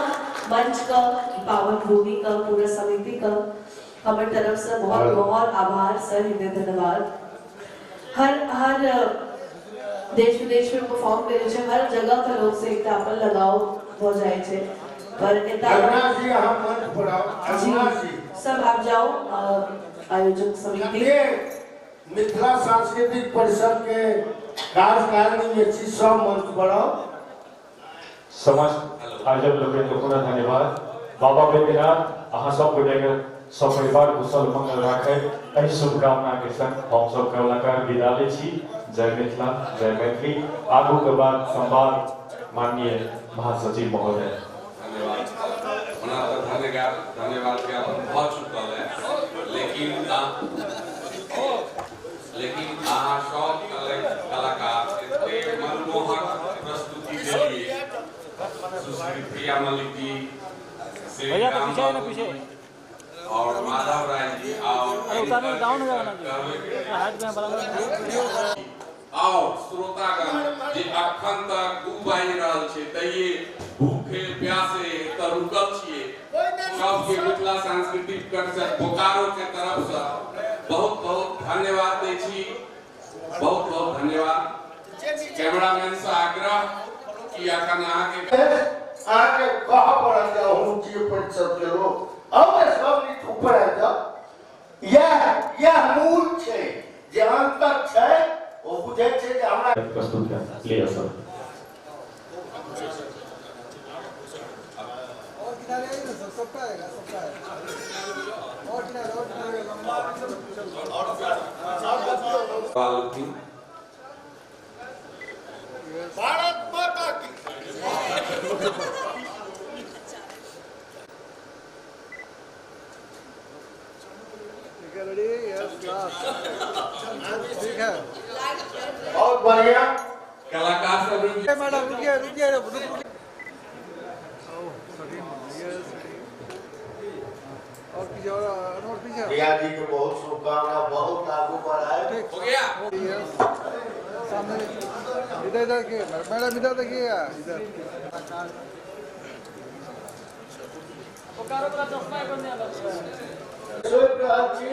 मंच का, पावन भूमि का, पूरा समिति का हमारे तरफ से बहुत बहुत आभार सर, हृदय धन्यवाद। हर हर देश विदेश में परफॉर्म करे छै, हर जगह के लोग से एकटा अपन लगाव हो जाइ छै, पर एता अविनाश जी अहाँ मंच पर आउ। अविनाश जी सब आप जाओ आयोजक समिति ये मिथिला सांस्कृतिक परिषद के कार्यकारिणी में छी, सब मंच पर आउ। समस्त आयोजक लोकनि के पुनः धन्यवाद। बाबा बैद्यनाथ अहाँ सब गोटे के सपरिवार कुशल मंगल राखे, एहि शुभकामना के संग हम सब कलाकार विदा लै छी। जय मिथिला, जय मैथिली। आगू के बाद संवाद माननीय महासचिव महोदय। धन्यवाद। ओना तऽ धन्यवाद धन्यवाद ज्ञापन भऽ चुकल है, लेकिन लेकिन अहाँ सब कलाकार एते मनमोहक प्रस्तुति देलियै। सुश्री प्रिया मल्लिक जी, श्री राम बाबू जी और माधव राय जी और और श्रोतागण जे अखन तक 2 बाजि रहल छै तैये भूखे प्यासे एतऽ रुकल छियै, सबके मिथिला सांस्कृतिक परिषद बोकारो के तरफ से बहुत बहुत धन्यवाद दै छी, बहुत बहुत धन्यवाद। कैमरामैन से आग्रह कि अखन अहाँके अहाँके कहऽ पड़ल जे अहूँ छियै परिषद के लोक, आउ ने सब नीच ऊपर आबि जाउ। यह यह मूल छै जे अंत तक छै ओ बुझै छै जे हमरा प्रस्तुत कर लिया सर। और किनारे आइए ना सर, सबका आएगा, सबका आएगा। और किनारे, और किनारे लंबा और भारत माता की। रेडी? यस, ठीक है, बहुत बढ़िया। कलाकार सब मैडम रुकिए रुकिए रुकिए। और पीछे और पीछे प्रिया जी को बहुत शुभकामना, बहुत आगू बढ़ाए। हो गया। यस, सामने इधर इधर के मैडम इधर देखिए, इधर। सोच रहल छी।